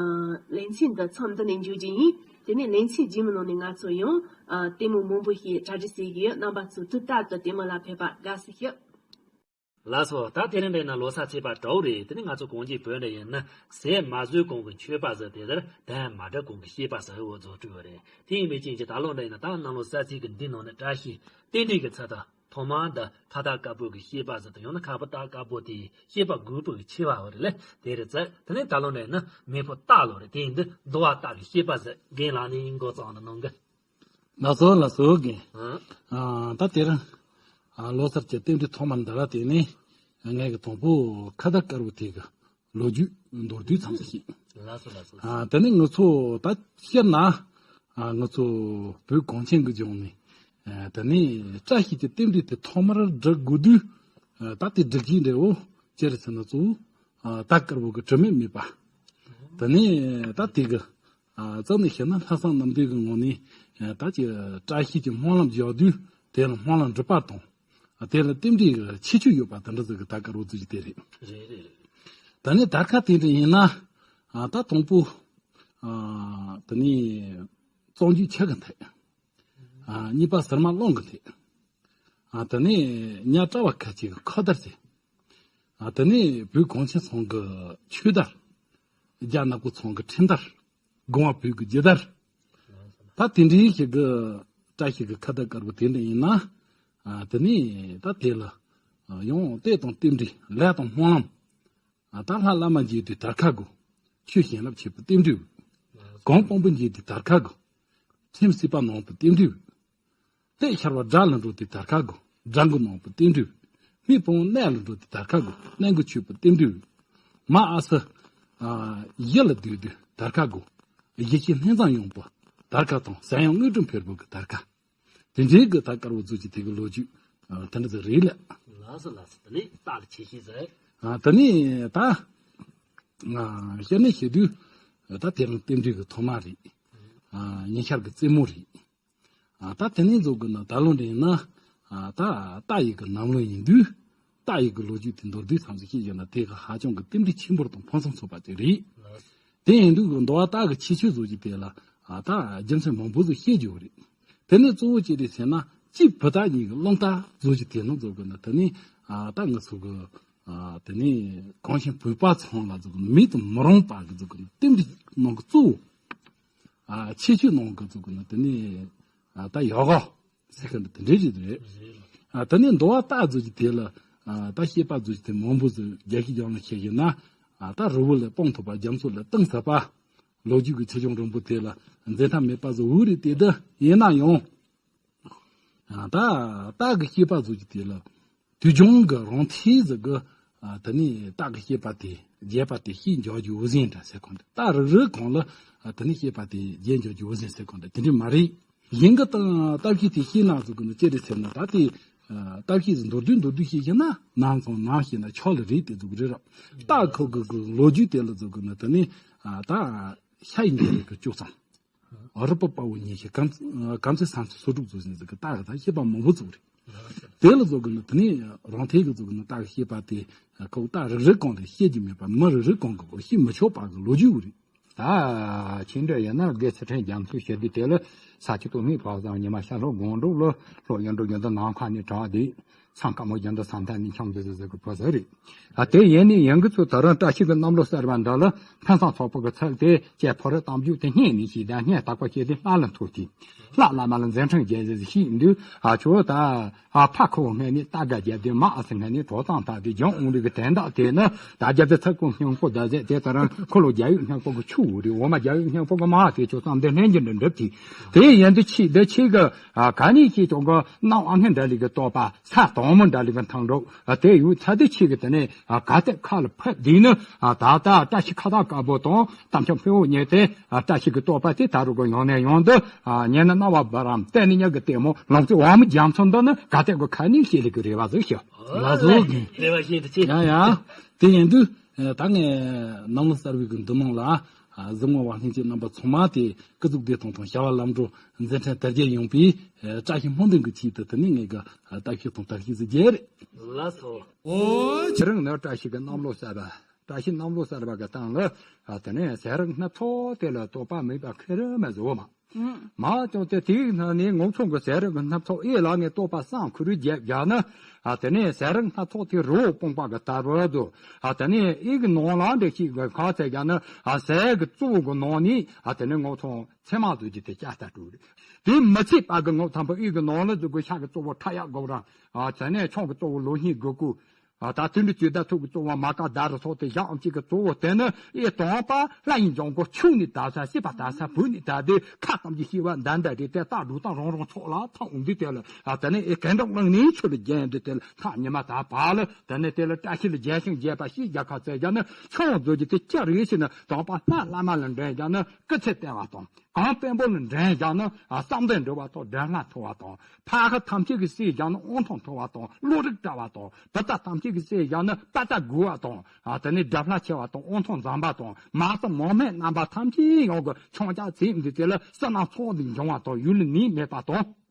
ལེ་ཚན་འདི་མཚམས་འདི་ནས་མཇུག་རྒྱུ་ཡིན། དེ་ནས་ལེ་ཚན་རྗེས་མའི་ནང་ནས་ང་ཚོ་ཡང་ཨ་ལྟད་མོ་མང་པོ་ཞིག་གྲ་སྒྲིག་བྱེད་ཀྱི་ཡོད། རྣམ་པ་ཚོ་དུས་རྟག་ཏུ་ལྟད་མོ་ལ་ཕེབས་པ་དགའ་བསུ་ཞུ། ལགས་སོ། ད་དེ་རིང་འདྲ་ཡིན་ན་ལོ་གསར་ཚེས་པ་དྲུག་རེད། དེ་ནི་ང་ཚོ་གངས་ཅན་བོད་འདྲ་ཡིན་ན་ཟས་མ་ཟོས་གོང་གི་མཆོད་པ་ཟེར། དེ་ལྟར་དོན་མ་འགྲུབ་གོང་གི་བཤད་པ་ཟེར་འོ་རྫོགས་སྤྲོས་པ་རེད། དེ་ཡིན་པའི་རྐྱེན་གྱིས་ད་ལོ་འདྲ་ཡིན་ན་ད་ནང་ལོ་གསར་ཚེས་ཀྱི་འདི་ནང་ནས་བཀྲ་ཤིས་རྟེན་འབྲེལ་གྱི་ཚེ་ད་ཐོག་མར་འདི་ཁ་བཏགས་དཀར་པོ་གི་བཤད་པ་ཟེར་དང་། ཡང་ན་ཁ་བཏགས་དཀར་པོ་དེ་བཤད་པ་དགུ་པོ་གི་ཆེ་བ་འོ་རེད་ལེ། དེ་རེད་ཟེར། དེ་ནས་ད་ལོ་འདྲ་ཡིན་ན་མེ་ཕོ་སྟག་ལོ་རེད། དེ་ཡིན་དུས་འདུལ་བ་སྟག་གི་བཤད་པ་ཟེར། རྒན་ལགས་ནས་འགོ་བརྩམས་ན་གནང་གི། ལགས་སོ་ལགས་སོ་རྒན། ཨང་། ཨ། ད་དེ་རིང་ཨ་ལོ་གསར་གྱི་རྟེན་འབྲེལ་ཐོག་མར་འདི་ལ་བརྟེན་ནས་ངས་ཀྱི་དང་པོ་ཁ་བཏགས་དཀར་པོ་དེ་གི་ལོ་རྒྱུས་མདོར་བསྡུས་ཙམ་ཞིག་བཤད། ལགས་སོ་ལགས་སོ། ཨ། དེ་ནས་ང་ཚོ་ད་སྤྱིར་ན་ཨ་ང་ཚོ་བོད་གངས་ཅན་གྱི་ལྗོངས་ནས་ཨ་དེ་ནས་བཀྲ་ཤིས་ཀྱི་རྟེན་འབྲེལ་དེ་ཐོག་མར་སྒྲིག་དགོས་དུས། ཨ། ད་དེ་སྒྲིག་གཞི་འདྲ་བོ་ཅི་རེད་ཟེར་ན་གཙོ་བོ་ཨ་རྟ་དཀར་པོ་གི་དྲི་མེད་མེད་པ། དེ་ནས་ད་དེ་གི་ཨ་རྩ་ནས་བཤད་ན་ལྷག་བསམ་རྣམ་དག་གི་ངང་ནས་ཨ་ད་ཀྱི་བཀྲ་ཤིས་ཀྱི་སྨོན་ལམ་རྒྱག་དུས་དེ་ལ་སྨོན་ལམ་འགྲུབ་པ་དང་། ཨ། དེ་ལ་རྟེན་འབྲེལ་གྱི་ཁྱད་ཆོས་ཡོད་པ་དེ་འདྲ་ཟིག་གི་རྟ་དཀར་པོ་བརྫིས་ཀྱི་དེ་རེད། རེད་རེད་རེད། ད་ནི་དར་ཁ་དེ་འདྲ་ཡིན་ན། ཨ། ད་དང་པོ་ཨ་དེ་ནས་གཙང་རྒྱུད་ཆུ་གི་མཐིལ། ཨ། གཉིས་པ་ཟེར་མ་གླང་གི་མཐིལ། ཨ། དེ་ནས་ཉ་བྲག་པ་ཁ་ཆེ་གི་ཁ་དར་ཆེ། ཨ། དེ་ནས་བོད་གངས་ཅན་ཚང་གི་ཆོས་དར། རྒྱ་ནག་པོ་ཚང་གི་ཁྲིམས་དར། སྒང་བ་བོད་ཀྱི་རྒྱལ་དར། ད་དེ་འདྲའི་ཞིག་གི་བཀྲ་ཤིས་ཀྱི་ཁ་བཏགས་དཀར་པོ་དེ་འདྲ་ཡིན་ན། ཨ། དེ་ནས་ད་དེ་ལ་ཨ་ཡང་བསྟོད་དང་རྟེན་འབྲེལ་ལས་དང་སྨོན་ལམ། ཨ། ད་ལྷ་བླ་མ་མཇལ་དུས་དར་ཁ་དགོས། ཆོས་བྱིན་རླབས་ཆེ་བའི་རྟེན་འབྲེལ། གང་དཔང་པོ་མཇལ་དུས་དར་ཁ་དགོས། ཁྲིམས་སྲིད་པ་ནང་དུ་རྟེན་འབྲེལ། གཏད་ཤར་བ་དགྲ་ལ་འགྲོ་དུས་དར་ཁ་དགོས། དགྲ་མགོ་ནོན་པའི་རྟེན་འབྲེལ། མི་ཕོ་མོ་གནས་ལ་འགྲོ་དུས་དར་ཁ་དགོས། གནས་མགོ་ཆོད་པའི་རྟེན་འབྲེལ། མ་ཨ་སི་ཨ་གཞི་ལ་སྡོད་དུས་དར་ཁ་དགོས། གཞིས་བྱེས་སྣེ་མཚམས་ཡངས་པོ་དར་ཁ་དང་། ཟ་ཡང་དངུལ་ཀྲམ་ཕེར་པོ་གི་དར་ཁ། དེ་འདྲའི་གི་ད་དཀར་པོ་བརྫིས་ཀྱི་དེ་གི་ལོ་རྒྱུས་ཨ་དེ་འདྲ་ཟིག་རེད་ལ། ལགས་སོ་ལགས་སོ། དེ་ནས་རྟ་ལ་ཆེ་ཤེས་ཟེར། ཨ། དེ་ནས་ད་ཨ་བཤད་ནས་བཤད་དུས་ད་དེ་རིང་རྟེན་འབྲེལ་གི་ཐོག་མ་རེད། ཨ། ཉེ་ཆར་གི་རྩེད་མོ་རེད། ཨ། ད་དེ་ནས་འཛོག་གི་ན་ད་ལོ་འདྲ་ཡིན་ན། ཨ། ད་རྟ་ཡི་གི་གནམ་ལོ་ཡིན་དུས་རྟ་ཡི་གི་ལོ་རྒྱུས་དེ་མདོར་བསྡུས་ཙམ་ཞིག་བཤད་རྒྱུ་ན་དེ་གི་ཧ་ཅང་གི་རྟེན་འབྲེལ་ཆེན་པོ་དང་ཕུན་སུམ་ཚོགས་པ་ཅིག་རེད། དེ་ཡིན་དུས་གི་འདུལ་བ་རྟ་གི་ཁྱད་ཆོས་བཟོ་རྒྱུ་དེ་ལ་ཨ་ད་རྒྱུ་མཚན་མང་པོ་ཟིག་བཤད་རྒྱུ་རེད། དེ་ནས་གཙོ་བོ་ཅི་རེད་ཟེར་ན། གཅིག་བུ་རྟ་གཉིས་ཀྱི་རླུང་རྟ་བཟོ་རྒྱུ་དེ་ནི་འཛོག་གི་ན་དེ་ནས་ཨ་ད་ང་ཚོ་གི་ཨ་དེ་ནས་གངས་ཅན་བོད་པ་ཚང་ལ་འཛོག་གི་ན་མེད་དུ་མི་རུང་བ་གི་འཛོག་གི་ན་རྟེན་འབྲེལ་ནང་གི་གཙོ་བོ། ཨ། ཁྱད་ཆོས་ནང་གི་འཛོག་གི་ན་དེ་ནས་ཨ་ད་ཡག་ག་ཟེར་གི་ན་དེ་འདྲའི་རེད་རེད། ཨ། དེ་ནས་འདུལ་བ་རྟ་བརྫིས་ཀྱི་དེ་ལ་ཨ་ད་བཤད་པ་བརྫིས་ཀྱི་དེ་མང་པོ་ཟིག་རྒྱལ་སྤྱིའི་སྒང་ལ་བཤད་ཀྱི་ན། ཨ། ད་རི་བོ་ལ་སྤང་ཐུབ་པ། རྒྱ་མཚོ་ལ་གཏིང་ཟབ་པ། ལོ་རྒྱུས་ཀྱི་ཆེ་ཆུང་རིང་པོ་དེ་ལ་འཛད་མཐའ་མེད་པ་ཟིག་འོ་རེད། དེ་འདྲ་ཡིན་ན་ཡང་། ཨ། ད་རྟ་གི་བཤད་པ་བརྫིས་ཀྱི་དེ་ལ་དུས་རྒྱུན་གྱི་རང་འཐད་ཟིག་གི་ཨ་དེ་ནས་རྟ་གི་བཤད་པ་དེ་རྒྱས་པ་དེ་བཤད་འཇོག་རྒྱུ་འོ་ཟིན་འདྲ་ཟེར་གོ་ནི་རེད། རྟ་རིག་རིག་གོང་ལ་ཨ་དེ་ནས་བཤད་པ་དེ་རྒྱས་འཇོག་རྒྱུ་འོ་ཟིན་ཟེར་གོ་ནི་རེད། དེ་འདྲ་མ་རེད། གཞན་གྱི་རྟ་བཤད་དེ་བཤད་ན་ཟིག་གི་ན་ཅི་རེད་ཟེར་ན། ད་དེ་ཨ་རྟ་བཤད་ཟིག་མདོར་བསྡུས་མདོར་བསྡུས་བཤད་ཤེས་ན། ནམ་ཚང་ནམ་བཤད་ན་ཆོག་ལེ་རེད། དེ་ཟིག་རེད་ར། རྟ་ཁོ་གི་གི་ལོ་རྒྱུས་དེ་ལ་ཟིག་གི་ན་དེ་ནས་ཨ་ད་ཤ་ཡི་འདི་རིགས་ཀྱི་བཅུ་ཙམ། རི་པོ་དཔའ་བོ་ཉི་ཤུ། རྐང་རྩེད་སྲང་ཚོ་སོ་དྲུག་བཟོ་ཞིང་ཟིག་གི་རྟ་གི་ད་བཤད་པ་མང་པོ་ཟིག་རེད། དེ་ལ་ཟིག་གི་ན་དེ་ནས་རང་འཐད་གི་ཟིག་གི་ན་རྟ་གི་བཤད་པ་དེ་ཁོ་རྟ་རིག་རིག་གོང་ལ་བཤད་རྒྱུ་མེད་པ། མི་རིག་རིག་གོང་གི་བཤད་མི་ཆོག་པ་གི་ལོ་རྒྱུས་རེད། ད་ཁྱེད་འདྲ་ཡིན་ན་དགེ་ཚུལ་ཁྲིམས་རྒྱ་མཚོའི་ཞི་བདེ་དེ་ལ། ས་ཆུ་སྟོད་སྨད་བར་གསུམ་ཉི་མ་ཤར་ལྷོ་དགོང་དྲོ་ལ། ལྷོ་གཡུ་འབྲུག་རྒྱུན་དུ་ནམ་མཁའ་ནས་གྲགས་ཏེ། མཚན་དཀར་མོ་རྒྱུན་དུ་བསམ་གཏན་ནས་འཁྱམས་ཏེ་ཟེར་ཟེར་གི་བུ་ཟེར་རེད། ཨ། དེ་ཡིན་ནི་ཡིན་གི་ཚུལ་དུ་རང་བཀྲ་ཤིས་ཀྱི་གནམ་ལོ་གསར་བ་འདྲ་ལ་ཕན་སང་ཚོགས་པ་གི་ཚུལ་དེ་ཅེས་ཕོ་རི་གཏམ་རྒྱུད་དེ་སྙན་ནས་ཤེས་དང་། སྙན་རྟག་པ་བཤད་དེ་ལྷ་ལ་ཐུག་སྟེ། ལྷ་བླ་མ་ལ་མཛད་འཕྲིན་རྒྱས་ཟེར་ཞིག་འདུག་ཨ་ཆོ་ད་ཨ་ཕ་ཁུ་བོ་སྔ་ནས་རྟ་སྒ་བརྒྱབ་སྟེ། མ་ཨ་སི་སྔ་ནས་གྲོགས་ཙམ་བཏགས་ཏེ་རྒྱང་འོང་རིགས་ཀྱི་དན་རྟགས་དེ་ནི། ད་རྒྱ་བཟའ་ཚ་ཀུ་སྙིང་པོ་ད་ཟེར་དེ་ལྟར་ཁོ་ལོ་རྒྱ་ཡུལ་སྙིང་པོ་གི་ཆུ་བོ་རེད། འོ་མ་རྒྱ་ཡུལ་སྙིང་པོ་གི་མ་དེ་ཆོ་ཙམ་དེ་ལྷན་གྱིས་འདྲ་འདྲབ་ཀྱིས། དེ་ཡིན་དུས་ཆེས་འདི་ཆེས་གི་ཨ་ག་ནས་ཤེས་ཀྱང་གི་སྣང་བ་སྔོན་འདྲ་ལི་གི་རྟོག་པ། ས་དང་མོ་འདྲ་ལི་གི་མཐོང་གྲོགས། ཨ་དེ་ཡུལ་ཚ་དེ་ཆེ་གི་དེ་ནས་ཨ་ག་ཏེ་ཁ་ལ་ཕབ་དེ་ནི། ཨ་ད་ལྟ་བཀྲ་ཤིས་ཁ་བཏགས་དཀར་པོ་དང་། གཏམ་ཆ་ཕུ་བོ་ཉེ་དེ་ཨ་བཀྲ་ཤིས་ཀྱི་རྟོག་པ་དེ་ད་རུ་གི་ཡང་ནས་ཡང་དུ། ཨ་ཉེ་ན་རྣ་བ་འབར་རམ་བལྟས་ནས་ཉག་གི་ལྟད་མོ། ལོངས་སྤྱོད་དབང་མོ་རྒྱ་མཚོ་འདི་ནི་ག་ཏེ་གི་ཁ་ནས་ཤེས་ལི་གི་རེ་བ་ཟིག་ཤོག་ལ་ཟོ་གི། རེ་བ་བཞིན་དུ་ཆེ། ཡ་ཡ། དེ་ཡིན་དུས་ད་ངས་ནང་ལོ་གསར་བའི་གི་འདུ་ནང་ལ། ཨ་གཟིགས་མོ་བ་ལྷན་རྒྱས་རྣམ་པ་ཚང་མ་དེ་སྐུ་གཟུགས་བདེ་ཐང་དང་། བྱ་བ་ལམ་འགྲོ་མཛད་འཕྲིན་དར་རྒྱས་ཡོང་བའི་ཨ་བཀྲ་ཤིས་སྨོན་འདུན་གྱི་ཆེད་དུ། དེ་ནས་ངས་གི་ཨ་ལྟ་ཞིབ་དང་དར་ཞིབ་ཟིག་རྒྱས་རེད། ལགས་སོ། ཨོ། ཁྱེད་རང་ནི་བཀྲ་ཤིས་ཀྱི་གནམ་ལོ་གསར་པ། བཀྲ་ཤིས་གནམ་ལོ་གསར་པ་གི་སྟེང་ལ། ཨ་དེ་ནས་ཟས་རིགས་སྣ་ཚོགས་དེ་ལ་དོགས་པ་མེད་པ་ཁེར་མ་བཟོ་མ། མ་ཅོ་དེ་དེའི་ནང་ནས་ངོ་ཆུང་གི་ཟས་རིགས་སྣ་ཚོགས་ཨེ་ལ་ནས་ལྟོ་པ་བསང་ཁུ་རུ་རྒྱབ་རྒྱག་ན། ཨ་དེ་ནས་ཟས་རིགས་སྣ་ཚོགས་དེ་རི་བོ་སྤུངས་པ་གི་ལྟ་བུ་དུ། ཨ་དེ་ནས་ཨི་གི་ནང་ལ་འདྲེ་ཤིག་གི་ཁ་ཚད་རྒྱག་ན། ཨ་ཟས་གི་གཙོ་བོ་གི་ནང་ནས་ཨ་དེ་ནས་ངོ་ཆུང་ཚེར་མ་བཟོ་རྒྱུ་དེ་ལྕགས་ལྟ་སྤྲོ་རེད། དེ་མི་ཚད་པ་གི་ངོ་ཐམ་པ་ཨི་གི་ནང་ལ་འཛུགས་གི་ཤ་གི་གཙོ་བོ་ཁྲ་ཡག་གོ་རང་། ཨ་དེ་ནས་ཆང་གི་གཙོ་བོ་ལོ་སྙིང་གི་ཀུ། ཨ་ད་དུད་འགྲོ་བཅོས་ད་ཐུག་གི་གཙོ་བོ་མ་ཀ་ད་རུ་ཚོགས་དེ་བཞག་ཨམ་གཅིག་གི་གཙོ་བོ་དེ་ནི་ཨེ་དང་པ་ལྷ་ཡི་འཇང་གོ་ཆུ་ནི་ད་ས་སྲིད་པ་ད་ས་བུ་ནི་ད་དེ་ཁ་ཙམ་གྱི་ཤེས་པ་འདན་ད་རེད། དེ་ལྟ་འགྲོ་སྟངས་རང་རང་ཚོགས་ལ་ཐང་འོང་དུས་དེ་ལ། ཨ་དེ་ནི་ཨེ་གན་འདྲོག་ལང་ནི་ཆུ་ལ་རྒྱན་འདི་དེ་ལ་ཐག་ཉི་མ་ད་བ་ལ། དེ་ནི་དེ་ལ་བཀྲ་ཤིས་ལ་རྒྱན་ཤིང་རྒྱས་པ་ཤིས་རྒྱ་ཁ་ཚད་རྒྱ་ནི་ཆང་བཟོ་རྒྱུ་དེ་ཅི་རེད་ཟེར་ན། དང་པ་ལྷ་བླ་མ་ལ་འདྲེན་རྒྱ་ནི་སྐུ་ཚེ་བརྟན་བ་དང་། གང་དཔོན་པོ་ལ་འདྲེན་བཞག་ན་བསམ་དོན་འགྲུབ་པ་དང་། དགྲ་ལྷ་ཐོབ་པ་དང་། ཕ་ཁ་ཐམས་ཅད་ཀྱི་སྲས་བཞག་ན་དབང་ཐང་ཐོབ་པ་དང་། བློ་རིག་བཀྲ་བ་དང་། བུ་ཚ་ཐམས་ཅད་ཀྱི་སྲས་བཞག་ན་དཔའ་རྩལ་རྒུད་པ་དང་། ཨ་དེ་ནས་དགྲ་ལྷ་ཆེ་བ་དང་། དབང་ཐང་འཛོམས་པ་དང་། མ་རྩ་མང་མེད་རྣམ་པ་ཐམས་ཅད་ཡོང་གི་ཆང་ཅག་ཚིག་འདི་དེ་ལ་བསོད་ནམས་ཚོགས་འདི་འབྱུང་བ་དང་། ཡུལ་ལ་ནད་མེད་པ་དང་།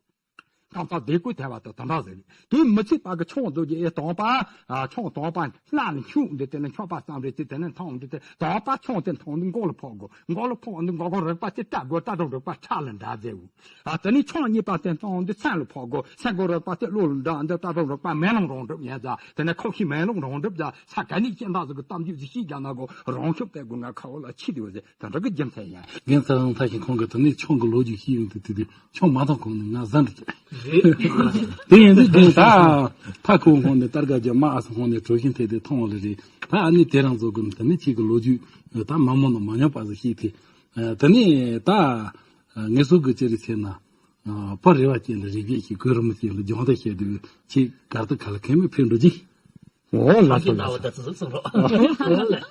ཁམས་ཚང་བདེ་སྐོས་ཐལ་བ་དང་དེ་འདྲ་ཟེར། དུས་མི་ཚེ་བར་གྱི་ཆང་བཟོ་རྒྱུ་ཨེ་དང་པ། ཨ་ཆང་དང་པ་ལྷ་ལ་མཆོད་འདི་དེ་ནི་མཆོད་པ་ཙམ་རེད་དེ། དེ་ནི་འཐུང་འདི་དེ་དང་པ་ཆང་དེ་འཐུང་འདི་མགོ་ལ་ཕོག་དགོས། མགོ་ལ་ཕོག་འདི་མགོ་སྐོར་རེག་པ་དེ་སྐྲ་དགོས། སྐྲ་གྲོག་རེག་པ་ཁྲག་ལ་འདྲ་ཟེར་བུ། ཨ་དེ་ནི་ཆང་གཉིས་པ་དེ་འཐུང་འདི་སེམས་ལ་ཕོག་དགོས། སེམས་སྐོར་རེག་པ་དེ་བློ་ལ་འདྲ་འདི། སྐྲ་གྲོག་རེག་པ་མེ་ལོང་རང་གྲུབ་ཡིན་ཟ། དེ་ནི་ཁོག་ཤི་མེ་ལོང་རང་གྲུབ་ཟ། ས་ག་ནི་ཤེས་འདྲ་ཟིག་གི་གཏམ་རྒྱུད་ཟིག་ཤེས་རྒྱ་ན་གོ་རང་ཤུགས་དེ་དགོས། ང་ཁ་བོ་ལ་ཆི་དེ་བ་ཟེར། དེ་འདྲ་གི་རྒྱུ་མཚན་ཡིན། རྒན་ཚེ་རིང་ཐར་ཤིང་ཁོང་གིས་དེ་ནས་ཆང་གི་ལོ་རྒྱུས་ཤེས་ཡོང་དུས། དེ་དུས་ཆང་མ་འཐུང་གོང་ནས་ང་ཟ་འགྲོ་རྒྱུ་རེད། དེ་ཡིན་དུས་རྒན་ད་ཕ་ཁོ་ཁོང་ནས་སྟར་ག་རྒྱ་མ་ཨ་སོ་ཁོང་ནས་གྲོ་ཞིང་ཐེག་དེ་འཐུང་བ་ལ་རེད། ད་ཨ་ནི་དེ་རང་བཟོ་གི་ནི་དེ་ནས་ཁྱེད་ཀྱི་ལོ་རྒྱུས་ད་མ་མོ་ནང་མ་ཉམས་པ་ཟིག་ཤེས་ཐུབ། དེ་ནས་ད་ངེད་ཚོ་གི་ཅི་རེད་ཟེར་ན། ཕ་རེ་བ་ཅན་ལ་རིགས་རྒྱུད་ཤིག་གོས་རུ་མི་ཅན་ལ་སྦྱོང་བརྡར་བྱས་དུས་ཁྱེད་གར་དུ་ག་ལ་ཁེ་མི་ཕེབས་འགྲོ་གི། འོ་ལགས་སོ་ལགས་སོ།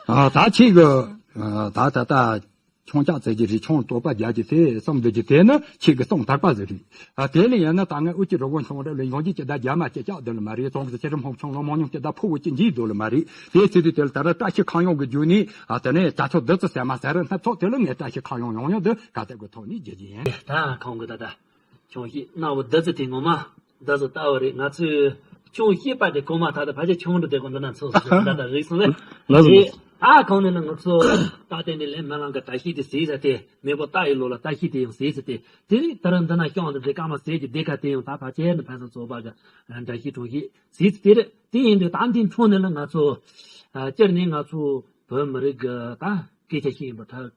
ཨ་ད་ཁྱེད་ཀྱི་ད་ད་ད་ཆང་ཅག་ཚལ་གྱི་རི་ཆང་དོག་པ་རྒྱག་གི་དེ་བསམ་འདོད་ཀྱི་དེ་ནི་ཁྱེད་ཀྱི་བསམ་དག་པ་ཟིག་རེད། ཨ་དེ་ལས་ཡང་ན་ད་ངས་ཨུ་ཅི་རོ་གོན་ཆུང་རེ་ལ་ཡོང་གི་ཅི་ད་རྒྱ་མ་ཅི་ཅག་དེ་ལ་མ་རེད། ཙོང་གི་ཚེ་རི་མོ་ཆུང་ལོ་མང་ཉུང་ཅི་ད་ཕུ་བོ་ཅི་འཇིག་དོ་ལ་མ་རེད། དེ་ཚེ་དུས་དེ་ལ་ད་ར་བཀྲ་ཤིས་ཁང་ཡོང་གི་རྒྱུ་ནི། ཨ་དེ་ནས་ད་ཚོ་འདི་ཚོ་ཟ་མ་ཟ་ར་སྣ་ཚོགས་དེ་ལ་ངས་བཀྲ་ཤིས་ཁང་ཡོང་ཡོང་ཡོང་དུ་ག་དེ་གི་ཐོག་ནས་རྒྱུ་རྒྱུ་ཡིན། ད་ཁོང་གི་ད་ད། ཆུང་ཤོས་གནའ་བོ་བདུད་རྩི་དེ་ངོ་མ་བདུད་རྩི་ལྟ་བུ་རེད། ང་ཚོས་ཆུང་ཤོས་པ་དེ་གོ་མ་ཐག་ཏུ་ཕལ་ཆེར་ཆུང་འདྲ་དེ་གོ་འདི་ན་ཚོ་ཟེར་ད་ལྟ་རིག་སོང་ལེ། ལགས་སོ། དེ་ཨ་གང་ནས་ན་ང་ཚོ་ད་ལྟ་འདི་ལས་མི་ལང་གི་བཀྲ་ཤིས་དེ་ཟེར་ཟེར་དེ་མེས་པོ་ཏཱ་ཡི་ལོ་ལ་བཀྲ་ཤིས་དེ་ཡང་ཟེར་ཟེར་དེ། དེ་རིང་ད་རུང་འདི་ན་སྐྱོང་དུ་དེ་སྐར་མ་ཟེར་གྱི་དེ་ག་དེ་ཡང་ད་ཕལ་ཆེར་ནི་ཕན་ཚུན་ཚོགས་པ་གི་བཀྲ་ཤིས་ཆུང་ཤོས་ཟེར་ཟེར་དེ་རེད། དེ་ཡིན་དུས་ད་འདི་འཕྲོ་ནས་ལ་ང་ཚོ་སྤྱིར་ནས་ང་ཚོ་བོད་མི་རིགས་གི་ད་སྐད་ཆ་ཤེས་ཡིན་པ་ད།